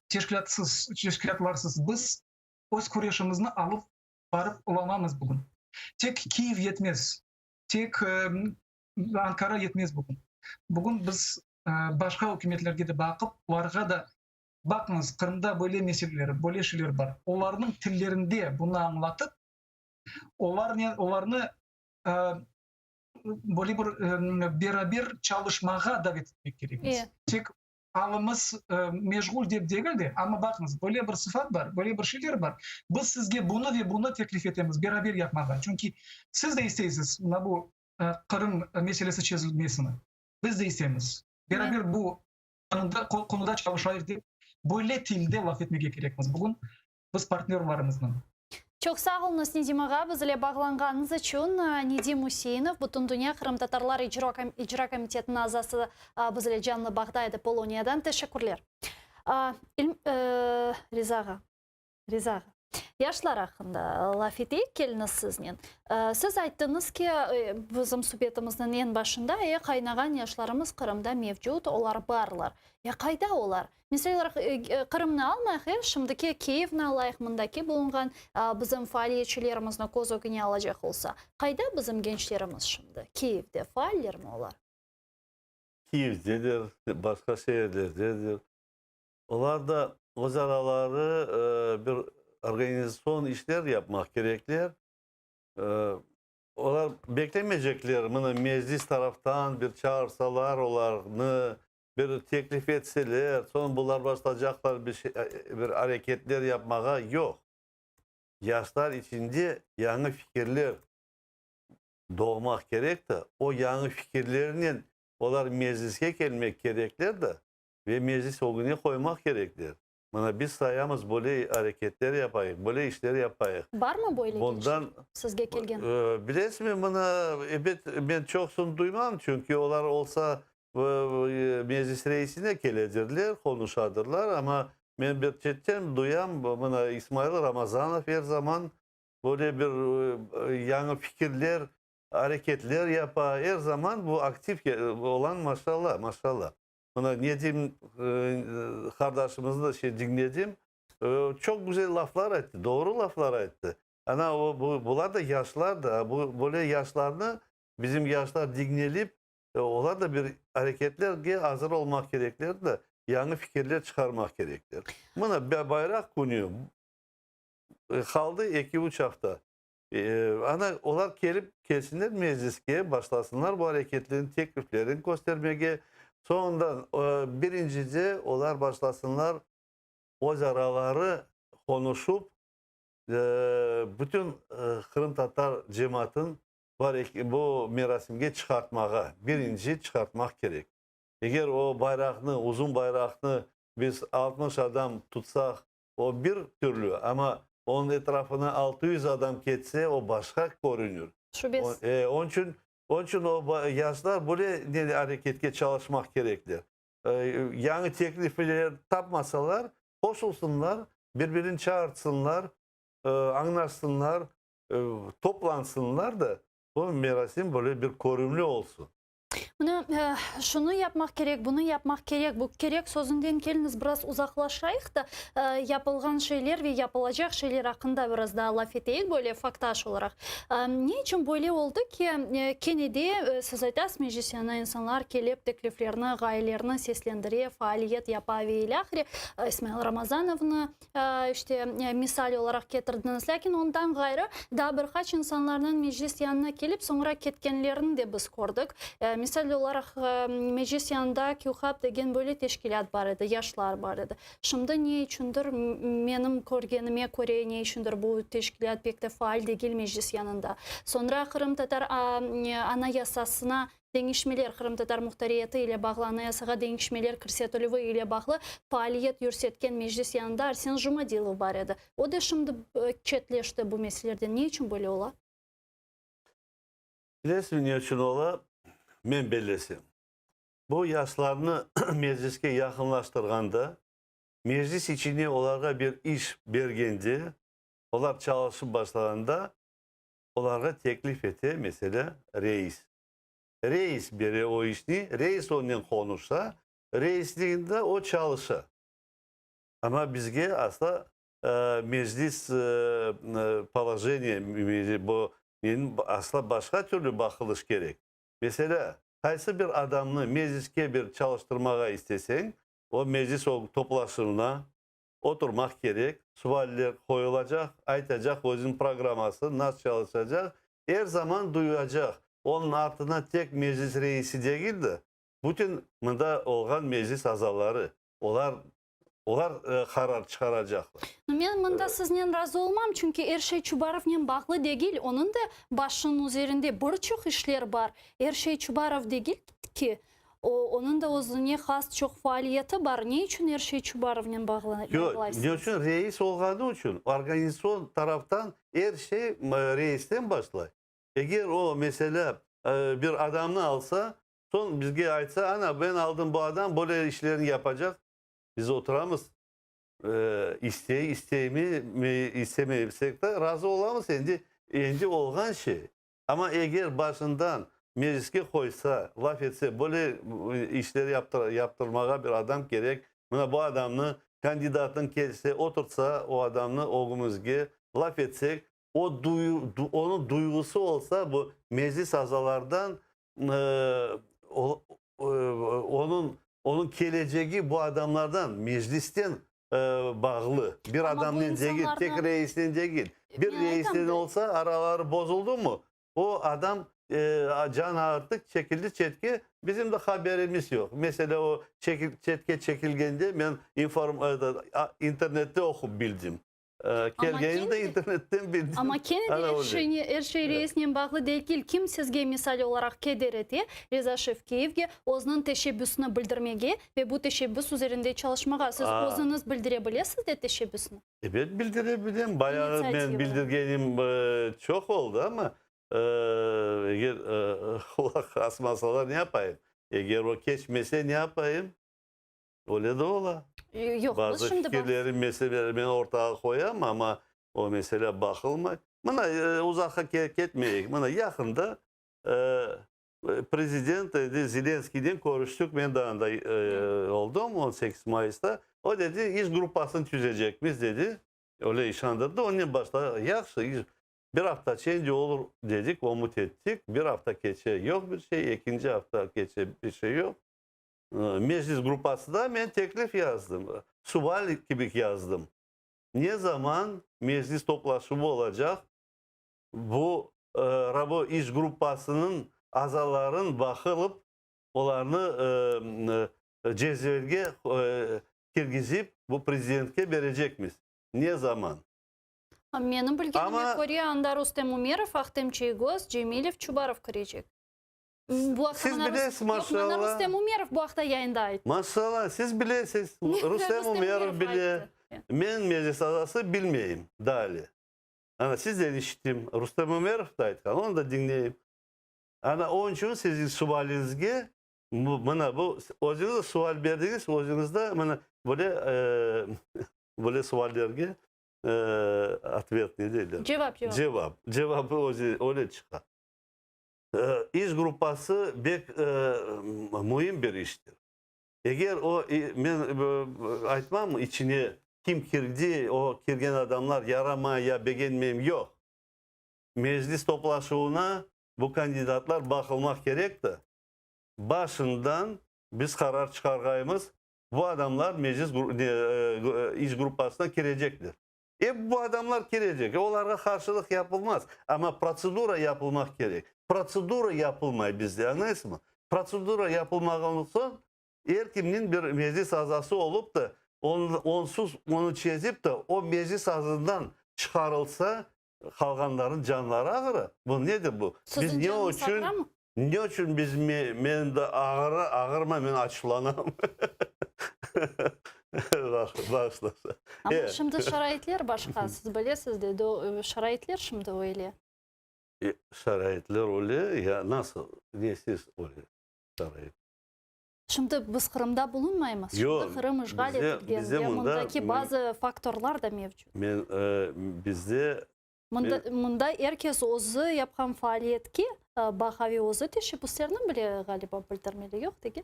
teşkilâtsız, teşkilâtlarsız biz öz küreşimizni alıp barıp olamamız bugün. Tek Kiyev yetmez, tek Ankara yetmez bugün. Bugün biz başqa ükümetlerge de baqıp, olarğa da, baqıñız, Qırımda böyle meseleler, böyle şeyler bar, olarnıñ tillerinde bunı añlatıp, olarnen, olarnı böyle bir beraber çalışmağa davet etmek kerekmiz. Tek alımız meşğul dep degil de, amma baqıñız, böyle bir sıfat bar, böyle bir şeyler bar, biz sizge bunı ve bunı teklif etemiz beraber yapmağa, çünki siz de isteysiz mına bu Qırım meselesi çezilmesini, biz de isteymiz, beraber bu qonuda çalışayıq dep, böyle tilde laf etmege kerekmiz bugün biz partnörlarımıznen. Çoq sağ oluñız, Nedim ağa, biz ile bağlanğanıñız içün. Nedim Üseinov, Bütündünya qırımtatarlar icra komitetiniñ azası biz ile canlı bağda edi Poloniyadan. Teşekkürler. Riza ağa, Riza ağa, yaşlar aqqında laf eteyik, keliñiz siznen. Siz ayttıñız ki, bizim subetimizniñ eñ başında, qaynağan yaşlarımız Qırımda mevcut, olar barlar. Ya qayda olar? Misal olaraq, Qırımnı almayıq, e, şimdiki Kiyevni alayıq, mındaki bulunğan bizim faaliyetçilerimizni köz ögüne alacaq olsa, qayda bizim gençlerimiz şimdi? Kiyevde faallermi olar? Kiyevdedir, başqa şeerlerdedir. Olar da öz araları bir organizatsion işler yapmaq kerekler. Olar beklemeycekler, mına Meclis taraftan bir çağırsalar olarnı, Bir teklif etseler, soñ bular başlaycaqlar bir şey, bir areketler yapmağa, yoq. Yaşlar içinde yañı fikirler doğmaq kerek de, o yañı fikirlernen olar mecliske kelmek kerekler de ve meclis ögüne qoymaq kerekler. Mına biz sayamız, böyle areketler yapayıq, böyle işler yapayıq. Barmı böyle gençler sizge kelgen? Bilesizmi, mına, ebet, men çoqsını duymam, çünki olar olsa meclis reisine keledirler, qonuşadırlar, amma men bir çetten duyam, mına İsmail Ramazanov er zaman böyle bir yañı fikirler, areketler yapa, er zaman bu aktiv olan, maşallah, maşallah. Mına Nedim qardaşımıznı da şey diñledim, çoq güzel laflar ayttı, doğru laflar ayttı. Ana o, bular da yaşlar da, bu böyle yaşlarnı bizim yaşlar diñlelip, olar da bir areketlerge azır olmaq kerekler de, yañı fikirler çıqarmaq kerekler. Mına bayraq künü qaldı eki-üç afta. Ana, olar kelip, kelsinler mecliske, başlasınlar bu areketlerini, tekliflerini köstermege. Soñundan, birincide, olar başlasınlar öz araları qonuşıp, bütün qırımtatar cemaatın bu merasimge çıqartmağa, birinci çıqartmaq kerek. Eger o bayraqnı, uzun bayraqnı biz 60 adam tutsaq, O bir türlü, amma onıñ etrafına 600 adam ketse, o başqa körünir. Şübesiz. Onıñ içün, onıñ içün o yaşlar böyle ne areketke çalışmaq kerekler. Yañı teklifler tapmasalar, qoşulsınlar, bir-birini çağırtsınlar, añlaşsınlar, toplansınlar da, bu merasim böyle bir körümli olsun. Mına, şunı yapmaq kerek, bunı yapmaq kerek, bu kerek sözünden keliñiz biraz uzaqlaşayıq da, yapılğan şeyler ve yapılacaq şeyler aqqında biraz daa laf eteyik, böyle faktaş olaraq. Ne içün böyle oldı ki, kene de, siz aytasız, meclis yanına insanlar kelip tekliflerini, ğayelerini seslendire, faaliyet yapa ve ilâhre, İsmail Ramazanovnı, işte, misal olaraq ketirdiñiz. Lâkin ondan ğayrı, daa bir qaç insanlarnıñ Meclis yanına kelip, soñra ketkenlerini de biz kördik. Misal olaraq, Meclis yanında QHAP degen böyle teşkilât bar edi, yaşlar bar edi. Şimdi ne içündir, menim körgenime köre, ne içündir bu teşkilât pek de faal degil Meclis yanında. Soñra qırımtatar Anayasasına Deñişmeler, qırımtatar muhtariyeti ile bağlı Anayasağa deñişmeler kirsetilüvi ile bağlı faaliyet yürsetken Meclis yanında Arsen Jumadilov bar edi. O da şimdi çetleşti bu meselelerden. Ne içün böyle ola? Bilesizmi ne içün ola? Men bellesem, bu yaşlarnı Mecliske yaqınlaştırğanda, Meclis içine olarğa bir iş bergende, olar çalışıp başlağanda, Olarğa teklif ete, meselâ, reis. Reis bere o işni, reis onnen qonuşsa, reisliginde o çalışa. Amma bizge asla meclis polojeniye, bu asla başqa türlü baqılış kerek. Meselâ, qaysı bir adamnı mecliske bir çalıştırmağa isteseñ, o meclis toplaşuvına Oturmaq kerek, sualler qoyulacaq, aytacaq özüniñ programması, nasıl çalışacaq, er zaman duyacaq. Onıñ artına tek Meclis reisi degil de, bütün mında olğan Meclis azaları, olar, olar qarar çıqaracaqlar. Men mında siznen razı olmam, çünki er şey Çubarovnen bağlı degil, onıñ da başınıñ üzerinde bir çoq işler bar. Er şey Çubarov degil ki. O, onıñ da özüne has çoq faaliyeti bar. Ne içün er şey Çubarovnen Yoq, ne içün? Reis olğanı içün. Organizatsion taraftan er şey reisten başlay. Eger o, meselâ, bir adamnı alsa, soñ bizge aytsa, ana, ben aldım bu adam, böyle işlerni yapacaq, biz oturamız, istey, isteymi, istemesek de, razı olamız, endi, endi olğan şey. Amma eger başından mecliske qoysa, laf etse, böyle işler yaptırmağa bir adam kerek, mına bu adamnı, kandidatnıñ kelse, oturtsa o adamnı ögümizge, laf etsek, o onıñ duyğusı olsa, bu meclis azalardan onıñ onıñ kelecegi bu adamlardan, meclisten bağlı. Bir adamnen degil, tek reisnen degil. Bir reisnen olsa, araları bozuldımı, o adam can ağırttı, çekildi çetke, bizim de haberimiz yoq. Meselâ, o çetke çekilgende men internette oqup bildim. Kelgenini de internetten bildim. Amma kene de er şeyni, er şey reisnen bağlı degil. Kim sizge misal olaraq keder ete, Riza Şevkiyevge özüniñ teşebbüsini bildirmege ve bu teşebbüs üzerinde çalışmağa? Siz özüñiz bildire bilesiz de teşebbüsni? Ebet, bildire bilem. Bayağı men bildirgenim çoq oldı, amma eger qulaq asmasalar ne yapayım? Eger o keçmese ne yapayım? Öyle de ola. Yoq, biz Bazı şimdi fikirleri, meseleleri men ortağa qoyam, amma o mesele baqılmay. Mına, uzaqqa ketmeyik, mına yaqında prezident Zelenskiynen körüştik, men de anda oldım, 18 mayısta. O dedi, iş gruppasını tüzecekmiz, dedi. Öyle işandırdı. Onen başla, yahşı, iş, bir aftaça endi olur dedik, ümüt ettik. Bir afta keçe, yoq bir şey, ekinci afta keçe, bir şey yoq. Meclis gruppasında men teklif yazdım, sual kibi yazdım, ne zaman meclis toplaşuvı olacaq, bu rabo iş gruppasınıñ azaların baqılıp, olarnı cezvelge kirgizip, bu prezidentke berecekmiz, ne zaman? Menim bilgenime köre, anda Rustem Umerov, Ahtem Çiygoz, Cemilev, Çubarov kirecek. Bu aqta Siz bilesiz, maşallah. Yoq, mana Rustem Umerov bu aqta yayında ayttı. Maşallah, siz bilesiz. Rustem Umerov bile. Men meclis azası bilmeyim daa ale. Ana, sizden işittim. Rustem Umerov da aytqan, onı da diñleyim. Ana, onıñ içün siziñ sualiñizge, mına bu, özüñiz de sual berdiñiz, özüñiz de mına böyle, böyle suallerge otvet, ne deyler? Cevap, cevap. Cevap. Cevabı özü öyle çıqa. İş gruppası bek müim bir iştir. Eger o, men aytmam, içine kim kirdi, o kirgen adamlar yaramay ya begenmeyim, yoq. Meclis toplaşuvına bu kandidatlar baqılmaq kerekti. Başından biz qarar çıqarğaymız, bu adamlar meclis iş gruppasına kirecekler. Ep bu adamlar kirecek, olarğa qarşılıq yapılmaz, amma protsedura yapılmaq kerek. Protsedura yapılmay bizde, añlaysızmı? Protsedura yapılmağan soñ, er kimniñ bir meclis azası olıp da, onsuz onı çezip de, o meclis azından çıqarılsa, qalğanlarnıñ canları ağıra. Bu nedir bu? Biz Siziñ ne canıñız içün, ağıramı? ne içün biz menim de ağıra, ağırmay, men açuvlanam. Bağışlasa. Amma şimdi şaraitler başqa, siz bilesiz de, şaraitler şimdi öyle. Şaraitler öyle, ya nasıl, nesiz öyle şarait? Şimdi biz Qırımda bulunmaymız. Şimdi Yoq, Qırım işğal bizde, etilgen bizde ve mında, mındaki bazı faktorlar da mevcut. Men, bizde Mında, mında er kes özü yapqan faaliyetke baqa ve özü teşebbüslerini bile, ğaliba, bildirmeli, yoq degil?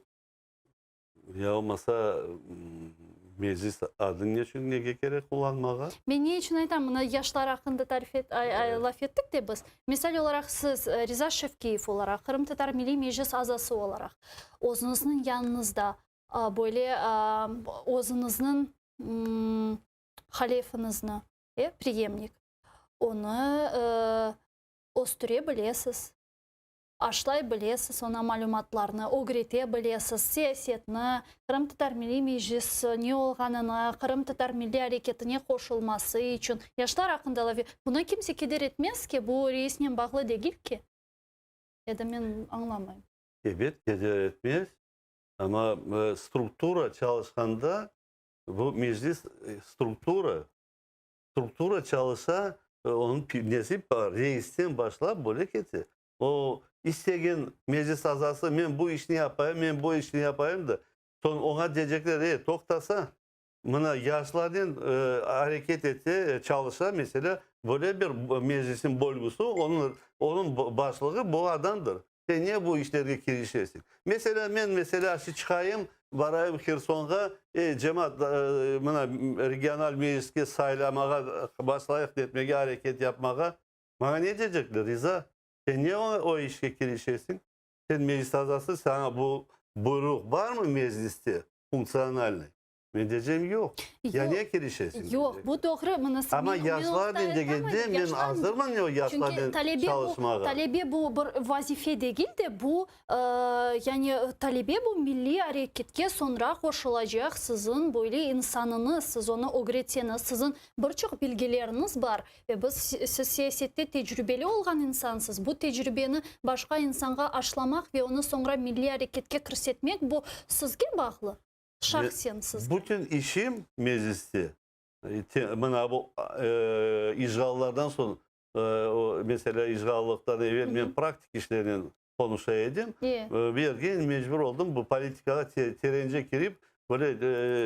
Ya olmasa, meclis adı neçün, nege kerek qullanmağa? Men ne içün aytam, mına yaşlar aqqında tarif et, laf ettik de biz. Misal olaraq, siz, Riza Şevkiyev olaraq, Qırımtatar Milliy Meclis azası olaraq, özüñizniñ yanıñızda böyle özüñizniñ halefiñizni, preyemnik, onı östüre bilesiz. Aşlay bilesiz, oña malümatlarnı ögrete bilesiz, siyasetni, Qırımtatar Milliy Meclisi ne olğanını, qırımtatar milliy areketine qoşulması içün yaşlar aqqında laf Buna kimse keder etmez ki, bu reisnen bağlı degil ki. Ya da men añlamayım. Ebet, keder etmez. Amma struktura çalışqanda, bu Meclis struktura, struktura çalışa, onıñ nesi bar, reisten başlap böyle kete. O, istegen meclis azası men bu işni yapayım, men bu işni yapayım da, soñ oña deycekler, ey, toqtasa, mına yaşlarnen areket ete, çalışa, meselâ, böyle bir meclisniñ bölgüsi, onıñ, onıñ başlığı bu adamdır. Sen ne bu işlerge kirişesiñ? Meselâ, men, meselâ, şi çıqayım, barayım Hersonğa, ey, cemaat, mına, regional mecliske saylamağa başlayıq etmege, areket yapmağa. Maña ne deycekler, Riza, sen ne o işke kirişesiñ? Sen meclis azası, saña bu buyruq barmı mecliste, funktsionalnıy? Men deycem, yoq. Ya ne kirişesiñ? Yoq, bu doğru. Mına Amma yaşlarnen degende, men azırman o yaşlarnen çalışmağa. Talebe bu bir vazife degil de, bu, yani talebe bu milliy areketke soñra qoşulacaq siziñ böyle insanıñız, siz onı ögretseñiz, siziñ bir çoq bilgileriñiz bar ve biz, siz siyasette tecrübeli olğan insansız, bu tecrübeni başqa insanğa aşlamaq ve onı soñra milliy areketke kirsetmek, bu sizge bağlı. Şahsen sizge. Bütün işim mecliste, mına bu işğallardan soñ, meselâ, işğallıqtan evel men praktik işlernen qonuşa edim. Bir yerge mecbur oldım bu politikağa terence kirip, böyle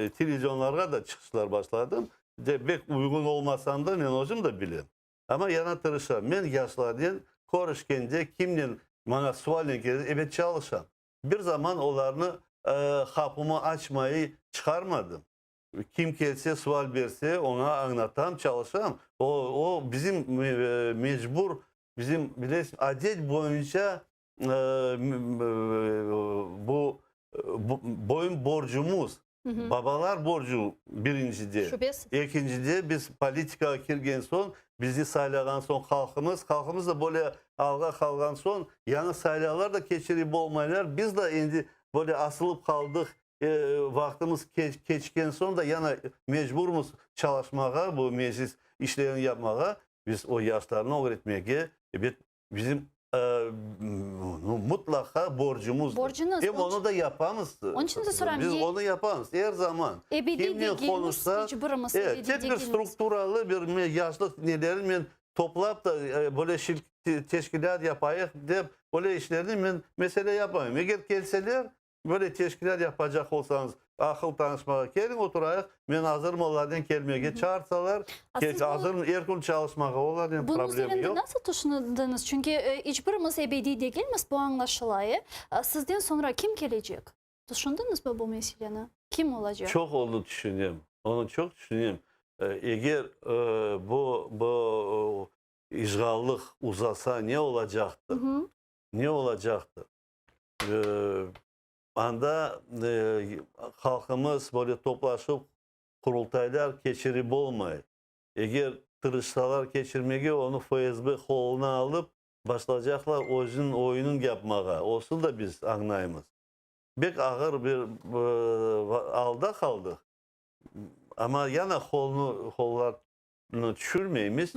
televizionlarğa da çıqışlar başladım. De bek uyğun olmasam da, men özüm de bilem. Amma yana tırışam. Men yaşlarnen körüşkende, kimnen maña sualnen kelse, ebet çalışam. Bir zaman olarnı qapımı açmayı çıqarmadım. Kim kelse, sual berse, oña añlatam, çalışam. O, o bizim mecbur, bizim, bilesiñ, adet boyunca bu boyun borcumız. Babalar borcu birincide. Şübesiz. Ekincide biz politikağa kirgen soñ, bizni saylağan soñ halqımız, halqımız da böyle alğa qalğan soñ, yañı saylavlar da keçirip olmaylar, biz da endi böyle asılıp qaldıq, vaqtımız keçken soñ da yana mecburmız çalışmağa, bu meclis işlerini yapmağa, biz o yaşlarnı ögretmege, ebet, Bizim mutlaqa borcumuzdır. Borcuñız. Em onı da yapamız. Onıñ içün de soram. Biz onı yapamız er zaman. Ebediy Kimnen degilmiz, qonuşsaq, iç birimiz ebediy tek bir degilmiz. strukturalı bir yaşlıq nelerini men toplap da böyle teşkilât yapayıq dep, böyle işlerni men mesele yapmayım. Eger kelseler, böyle teşkilât yapacaq olsañız, Aqıl tanışmağa keliñ, oturayıq, men azırım olarnen kelmege, çağırsalar, azırım er kün çalışmağa, olarnen Bunıñ problem üzerinde yoq. nasıl tüşündiñiz? Çünki iç birimiz ebediy degilmiz, bu añlaşıla, e? Sizden soñra kim kelecek? Tüşündiñizmi bu meseleni? Kim olacaq? Çoq onı tüşünem, onı çoq tüşünem. Eger bu, bu işğallık uzasa ne olacaqtır? Ne olacaqtır? Anda halqımız böyle toplaşıp qurultaylar keçirip olmay. Eger tırışsalar keçirmege, onı FSB qoluna alıp, başlaycaqlar özüniñ oyunın yapmağa. Olsun da biz añlaymız. Bek ağır bir alda qaldıq. Amma yana qolnı, qollarnı tüşürmeymiz,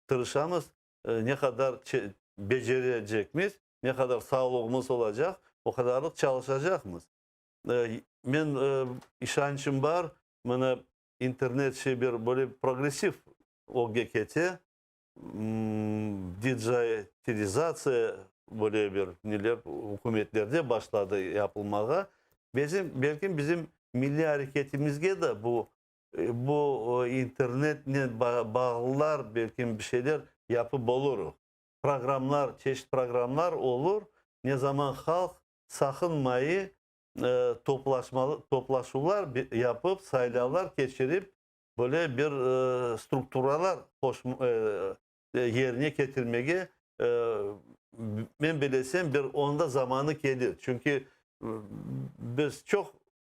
tırışamız. Ne qadar becerecekmiz, ne qadar sağlığımız olacaq, o qadarlıq çalışacaqmız. Men işançım bar, mına internet şey bir böyle progressiv ögge kete, dijitalizatsiya böyle bir neler ükümetlerde başladı yapılmağa. Bizim, belki bizim milliy areketimizge de bu Bu internetnen bağlılar belkim bir şeyler yapıp olurıq. Programlar, çeşit programlar olur, ne zaman halq saqınmayı toplaşmalı, toplaşuvlar yapıp, saylavlar keçirip, böyle bir strukturalar yerine ketirmege, men bilesem, bir onda zamanı kelir. Çünki biz çoq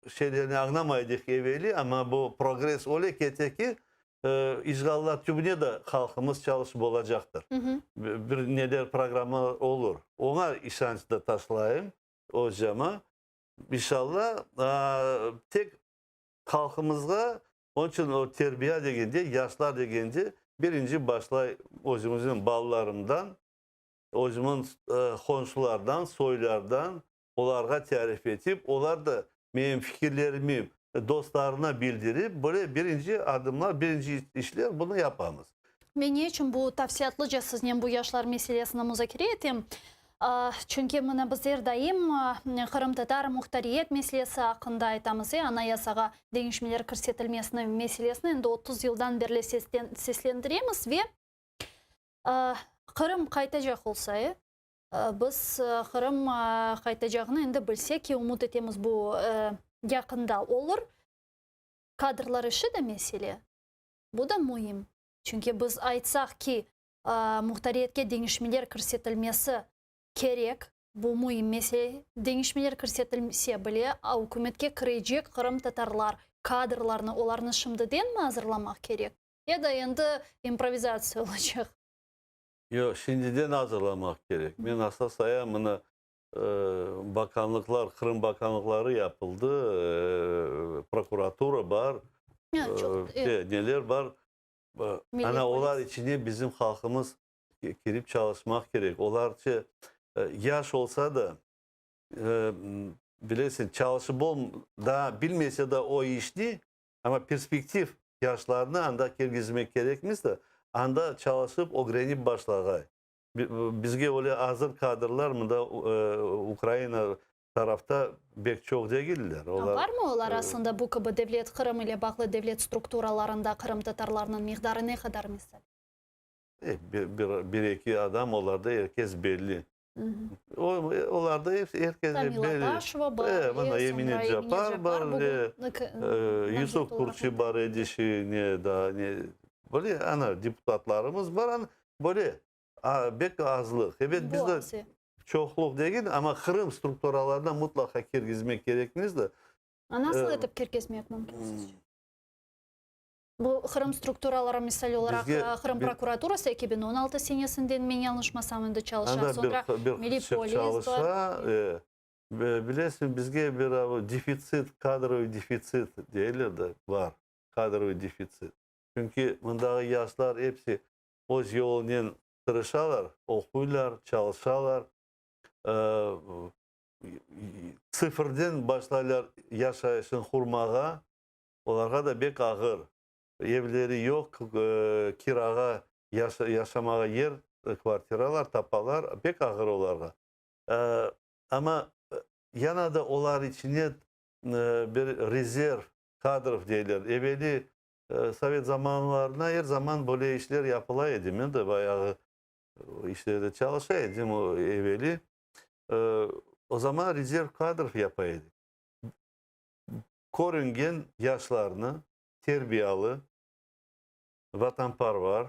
şeylerni añlamaydıq eveli, amma bu progress öyle kete ki, işğallar tübüne de halqımız çalışıp olacaqtır. Bir neler programma olur. Oña işanç da taşlayım özcama. İnşallah, tek halqımızğa, onıñ içün o terbiya degende, yaşlar degende, birinci başlay özümizniñ balalarımdan, özümiñ qonşulardan, soylardan, olarğa tarif etip, olar da menim fikirlerimi dostlarına bildirip, böyle birinci adımlar, birinci işler bunı yapamız. Men ne içün bu tafsilâtlıca siznen bu yaşlar meselesini muzakere etem? Çünki mına biz er daim qırımtatar muhtariyet meselesi aqqında aytamız, e, Anayasağa deñişmeler kirsetilmesini meselesini endi 30 yıldan berli seslendiremiz ve Qırım qaytacaq olsa, e, Biz Qırım qaytacağını endi bilsek ki, ümüt etemiz, bu yaqında olur. Kadrlar işi de mesele. Bu da müim. Çünki biz aytsaq ki, muhtariyetke deñişmeler kirsetilmesi kerek, bu müim mesele. Deñişmeler kirsetilse bile, ükümetke kirecek qırımtatarlar, kadrlarnı, olarnı şimdidenmi azırlamaq kerek? Ya da endi improvizatsiya olacaq? Yoq, şimdiden azırlamaq kerek. Men asla sayam, mına, bakanlıqlar, Qırım bakanlıqları yapıldı, prokuratura bar, neler bar. Ana, olar içine bizim halqımız kirip çalışmaq kerek. Olarca yaş olsa da, bilesiñ, çalışıp daa bilmese de o işni, Amma perspektiv yaşlarnı anda kirgizmek kerekmiz de, anda çalışıp ögrenip başlağay. Bizge öyle azır kadrlar mında Ukraina tarafta bek çoq degiller. Olar, Barmı olar aslında bu kibi devlet, Qırım ile bağlı devlet strukturalarında qırımtatarlarnıñ miqdarı ne qadar misal? Bir-eki adam, olarda er kes belli. Olarda episi er kes Tamila belli. Taşeva bar, E, mına soñra Emine Emine Capar Capar bar, bugün Yusuf namzet olaraq Kurkçi bar edi, şi ne daa ne böyle ana deputatlarımız bar, ana böyle bek azlıq. Ebet, Bu bizde az, e. çoqluq degil, amma Qırım strukturalarına mutlaqa kirgizmek kerekmiz de. A nasıl etip kirgizmek mümkün sizce? Bu Qırım strukturaları, misal olaraq, Bizge Qırım bir prokuraturası 2016 senesinden, men yañlışmasam, endi çalışa. Anda bir Soñra bir Milliy qısım polis bar. çalışa. Bilesiñ, bizge bir defitsit, kadrovıy defitsit deyler de, bar, kadrovıy defitsit. Çünki mındağı yaşlar episi öz yolunen tırışalar, oquylar, çalışalar, sıfırden başlaylar yaşayışını qurmağa. Olarğa da bek ağır. Evleri yoq, kirağa yaşamağa yer, kvartiralar tapalar, bek ağır olarğa. Amma yana da olar içine. bir rezerv kadrov deyler. Eveli sovet zamanlarına er zaman böyle işler yapıla edi. Men de bayağı işlerde çalışa edim o eveli. O zaman rezerv kadrov yapa edik. Körüngen yaşlarnı terbiyalı, vatanparvar,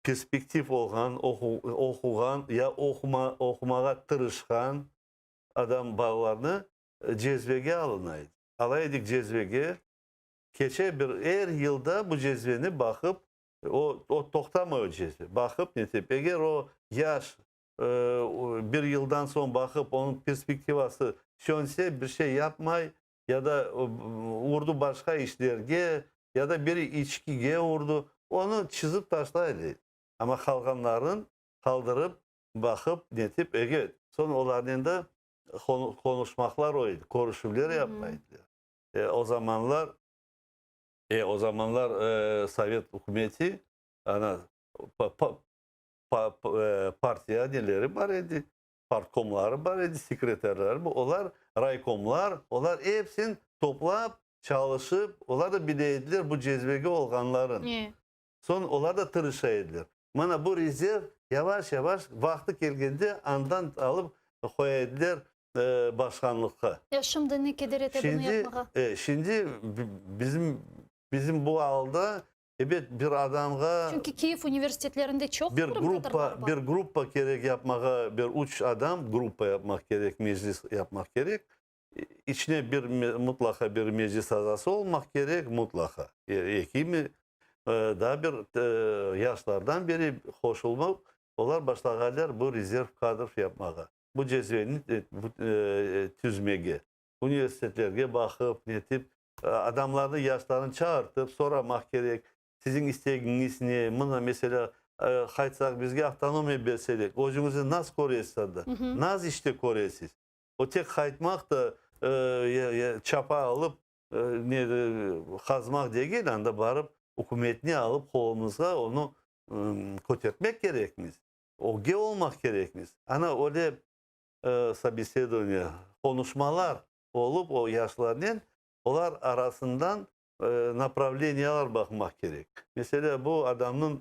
perspektiv olğan, oquğan ya oqumağa tırışqan adam balalarnı cezvege alına edi. Ala edik cezvege, keçe bir er yılda bu cezveni baqıp, o, o toqtamay o cezve, baqıp netip, eger o yaş bir yıldan soñ baqıp onıñ perspektivası sönse, bir şey yapmay, ya da urdu başqa işlerge, ya da biri içkige urdu, onı çızıp taşlaydı. Amma qalğanların qaldırıp, baqıp, netip, eger soñ olarnen de qonuşmaqlar o edi, körüşüvler yapmay ediler. O zamanlar, o zamanlar sovet ükümeti, ana, partiya neleri bar edi, partkomları bar edi, sekretarları, olar raykomlar, olar epsin toplap, çalışıp, olar da bile ediler bu cezvege olğanların. Soñ olar da tırışa ediler. Mana bu rezerv yavaş-yavaş vaqtı kelgende andan alıp qoya ediler başqanlıqqa. Ya şimdi ne keder ete bunı yapmağa? Şimdi bizim bizim bu alda ebet bir adamğa. Çünki Kiyev universitetlerinde çoq qırımtatarlar bar. Bir gruppa kerek yapmağa, bir üç adam gruppa yapmaq kerek, meclis yapmaq kerek. İçine bir mutlaqa bir meclis azası olmaq kerek, mutlaqa. Ekimi, daa bir yaşlardan biri qoşulmaq, olar başlağanlar bu rezerv kadrov yapmağa, bu cezveni tüzmege. Universitetlerge baqıp, netip, adamlarnı, yaşlarnı çağırtıp soramaq kerek, siziñ istegiñiz ne, mına, meselâ, qaytsaq, bizge avtonomiya berseler, özüñizni nasıl köresiz anda, nasıl işte köresiz? O tek qaytmaq da, çapa alıp, ne, qazmaq degil, anda barıp, ükümetni alıp qolumızğa onı kötertmek kerekmiz, ögge olmaq kerekmiz. Ana, öyle sobesedovaniye, qonuşmalar olıp o yaşlarnen, olar arasından napravleniyalar baqmaq kerek. Meselâ, bu adamnıñ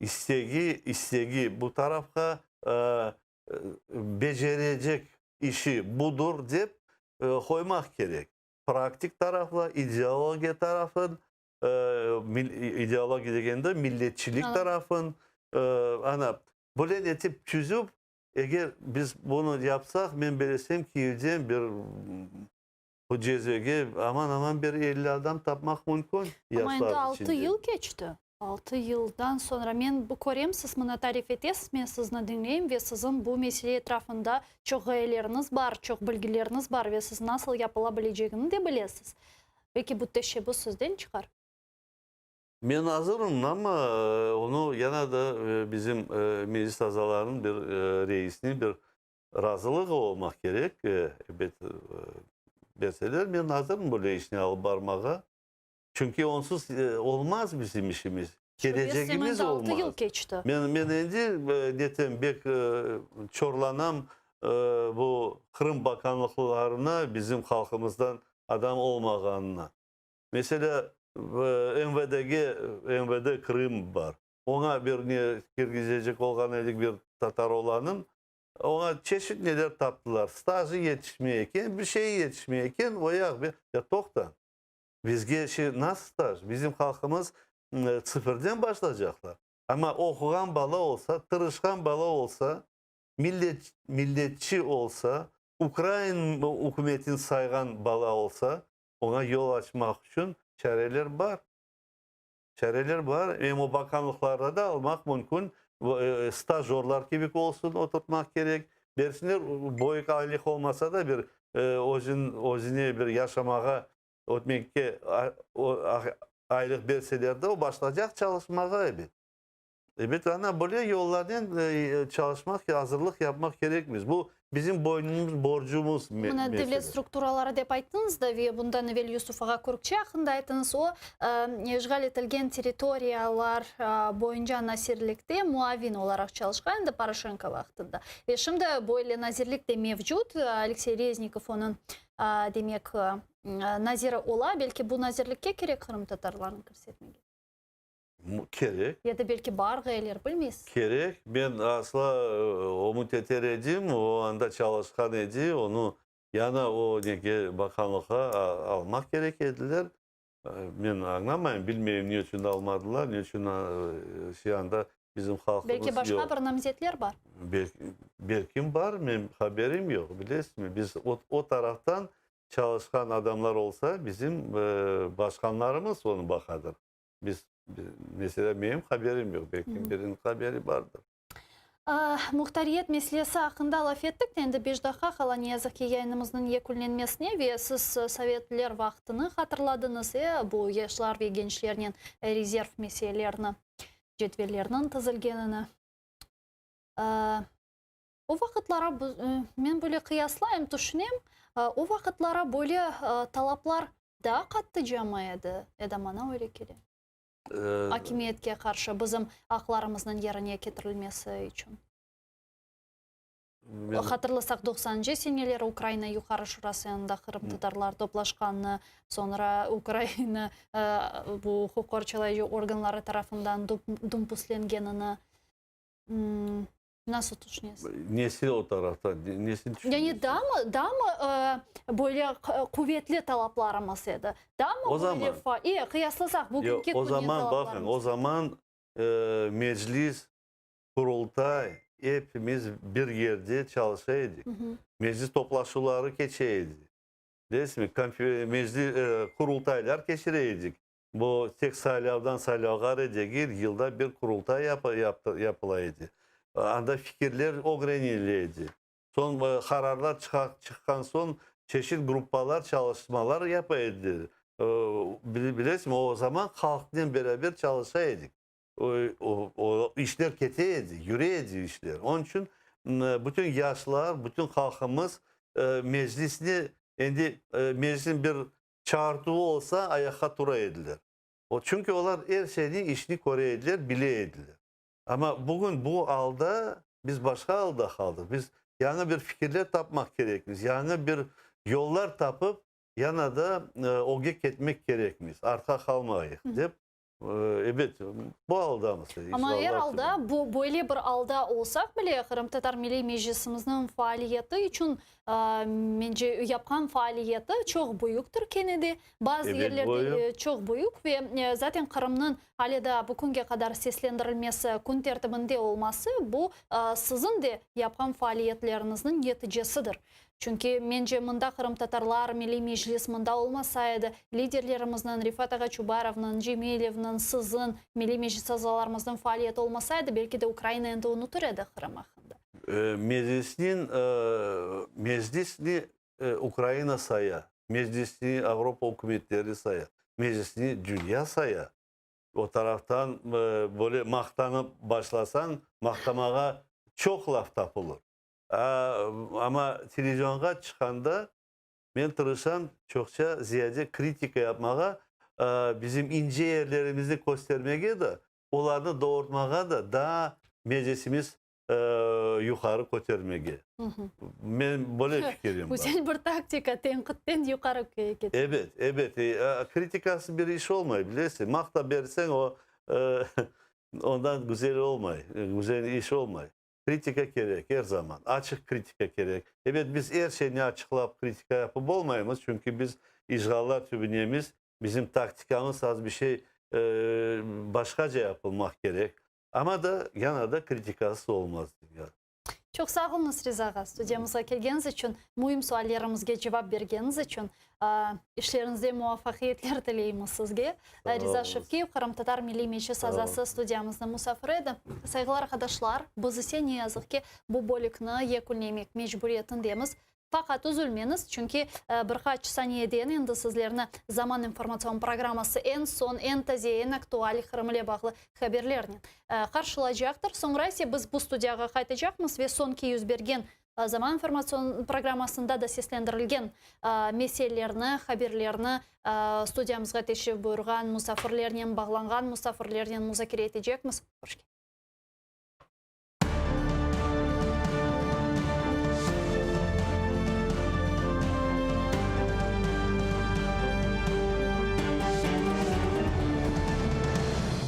İstegi, istegi bu tarafqa, becerecek işi budur dep qoymaq kerek. Praktik tarafla, ideologiya tarafın, ideologiya degende milletçilik tarafın, ana, böyle etip tüzüp, eger biz bunı yapsaq, men belesem, Kiyevden bir bu cezvege aman-aman bir 50 adam tapmaq mümkün Amma endi yaşlar altı içinde. yıl keçti. Altı yıldan soñra men bu körem, siz mına tarif etesiz, men sizni diñleyim ve siziñ bu mesele etrafında çoq ğayeleriñiz bar, çoq bilgileriñiz bar ve siz nasıl yapıla bilecegini de bilesiz. Belki bu teşebbüs sizden çıqar? Men azırım, amma onı yana da bizim meclis azalarınıñ bir reisiniñ bir razılığı olmaq kerek. Ebet, berseler, men azırım böyle işni alıp barmağa. Çünki onsuz olmaz bizim işimiz, kelecegimiz olmaz. 6 yıl keçti. Men, men endi netem, bek çorlanam bu Qırım bakanlıqlarına bizim halqımızdan adam olmağanına. Meselâ, MVDge, MVD Krım bar. Oña bir ne kirgizecek olğan edik bir tatar oğlanın, oña çeşit neler taptılar. Stajı yetişmey eken, bir şeyi yetişmey eken, o yaq bir, ya toqta. Bizge şi nasıl staj? Bizim halqımız sıfırden başlaycaqlar. Amma oquğan bala olsa, tırışqan bala olsa, millet, milletçi olsa, ukrain ükümetini sayğan bala olsa, oña yol açmaq içün çareler bar. Çareler bar. Em o bakanlıqlarda da almaq mümkün. Stajorlar kibi olsun oturtmaq kerek. Bersinler, böyük aylıq olmasa da bir özün, özüne bir yaşamağa ötmekke aylıq berseler de, o başlaycaq çalışmağa ebet. Ebet, ana böyle yollarnen çalışmaq, azırlıq yapmaq kerekmiz. Bu bizim boynumuz, borcumuz Mına devlet mesele. strukturaları dep ayttıñız da ve bundan evel Yusuf ağa Kürkçi aqqında ayttıñız. O, işğal etilgen territoriyalar boyunca nazirlikte muavin olaraq çalışqan edi Poroşenko vaqtında. Ve şimdi böyle nazirlik de mevcut, Aleksey Reznikov onıñ, demek, naziri ola. Belki bu nazirlikke kerek qırımtatarlarnı kirsetmege? Kerek. Ya da belki bar ğayler, bilmeysiz. Kerek. Men asla ümüt eter edim, o anda çalışqan edi, onı yana o nege bakanlıqqa almaq kerek ediler. Men añlamayım, bilmeyim ne içün almadılar, ne içün şey anda bizim halqımız Belki başqa yoq. bir namzetler bar? Belkim bar, men haberim yoq, bilesizmi. Biz o taraftan çalışqan adamlar olsa, bizim başqanlarımız onı baqadır. Biz, meselâ, menim haberim yoq, belki biriniñ haberi bardır. Muhtariyet meselesi aqqında laf ettik de, endi beş daqqa qala, ne yazıq ki, yayınımıznıñ yekünlenmesine ve siz sovetler vaqtını hatırladıñız, e, bu yaşlar ve gençlernen rezerv meselelerini, cedvellerniñ tizilgenini. O vaqıtlara men böyle qıyaslayım, tüşünem, o vaqıtlara böyle talaplar daa qattıca mı edi, ya da maña öyle kele? Akimiyetke qarşı bizim aqlarımıznıñ yerine ketirilmesi içün. Hatırlasaq, doqsanıncı seneleri Ukraina Yuqarı Şurası yanında qırımtatarlar toplaşqanını, soñra Ukraina bu uquq qorçalayıcı organları tarafından dumpuslengenini. Nasıl tüşünesiz? Nesi o tarafta, nesini tüşünesiz? Yani daa mı, daa mı böyle quvetli talaplarımız edi? Daa mı O böyle zaman. E, qıyaslasaq bugünki Yoq, o künnen zaman, baqıñ, talaplarımız. o zaman Meclis, Qurultay, epimiz bir yerde çalışa edik. Meclis toplaşuvları keçe edi. Bilesizmi, meclis, Qurultaylar keçire edik. Bu tek saylavdan saylavğa degil, yılda bir qurultay yapıla edi. Anda fikirler ögrenile edi. Soñ qararlar çıqqan soñ çeşit gruppalar çalışmalar yapa ediler. Bilesizmi, o zaman halqnen beraber çalışa edik. O işler kete edi, yüre edi işler. Onıñ içün bütün yaşlar, bütün halqımız meclisni, endi meclisniñ bir Çağırtuvı olsa, ayaqqa tura ediler. O, çünki olar er şeyni, işni köre ediler, bile ediler. Amma bugün bu alda, biz başqa alda qaldıq. Biz yañı bir fikirler tapmaq kerekmiz, yañı bir yollar tapıp, yana da ögge ketmek kerekmiz, artqa qalmayıq, dep Ebet, bu aldamız. Amma er alda, bu böyle bir alda olsaq bile, Qırımtatar Milliy Meclisimizniñ faaliyeti içün, mence, yapqan faaliyeti çoq büyüktir kene de. Bazı yerlerde çoq büyük ve zaten Qırımnıñ ale daa bu künge qadar seslendirilmesi, kün tertibinde olması, bu siziñ de yapqan faaliyetleriñizniñ neticesidir. Çünki, mence, mında qırımtatarlar, Milliy Meclis mında olmasa edi, liderlerimizniñ, Refat ağa Çubarovnıñ, Cemilevniñ, siziñ, Milliy Meclis azalarımıznıñ faaliyeti olmasa edi, belki de Ukraina endi unutır edi Qırım aqqında. Meclisniñ, Meclisni Ukraina saya, Meclisni Avropa ükümetleri saya, Meclisni dünya saya. O taraftan böyle maqtanıp başlasañ, maqtamağa çoq laf tapılır. Amma televizionğa çıqqanda men tırışam çoqça ziyade kritika yapmağa, bizim ince yerlerimizni köstermege de, olarnı doğurtmağa da, daa meclisimiz yuqarı kötermege. Men böyle fikirim bar. Güzel bir taktika, tenqitten yuqarı ketmek. Ebet, ebet. Kritikasız bir iş olmay, bilesiñ. Maqta berseñ, o, ondan güzel olmay, güzel iş olmay. Kritika kerek, er zaman. Açıq kritika kerek. Ebet, biz er şeyni açıqlap kritika yapıp olmaymız, çünki biz işğallar tübünemiz, bizim taktikamız az bir şey başqaca yapılmaq kerek. Amma da, yana da kritikasız olmaz dünya. Çoq sağ oluñız, Riza ağa, studiyamızğa kelgeniñiz içün, müim suallerimizge cevap bergeniñiz içün. İşleriñizde muvafaqiyetler tileymiz sizge. Riza Şevkiyev, Qırımtatar Milliy Meclis azası studiyamıznıñ musafiri edi. Sayğılı arqadaşlar, biz ise, ne yazıq ki, bu bölükni yekünlemek mecburiyetindemiz. Faqat üzülmeñiz, çünki bir qaç saniyeden endi sizlerni Zaman informatsion programması eñ soñ, eñ taze, eñ aktual Qırım ile bağlı haberlernen qarşılacaqtır. Soñra ise biz bu studiyağa qaytacaqmız ve soñki yüz bergen Zaman informatsion programmasında da seslendirilgen meselelerni, haberlerni studiyamızğa teşrif buyurğan musafirlernen, bağlanğan musafirlernen muzakere etecekmiz. Hoş.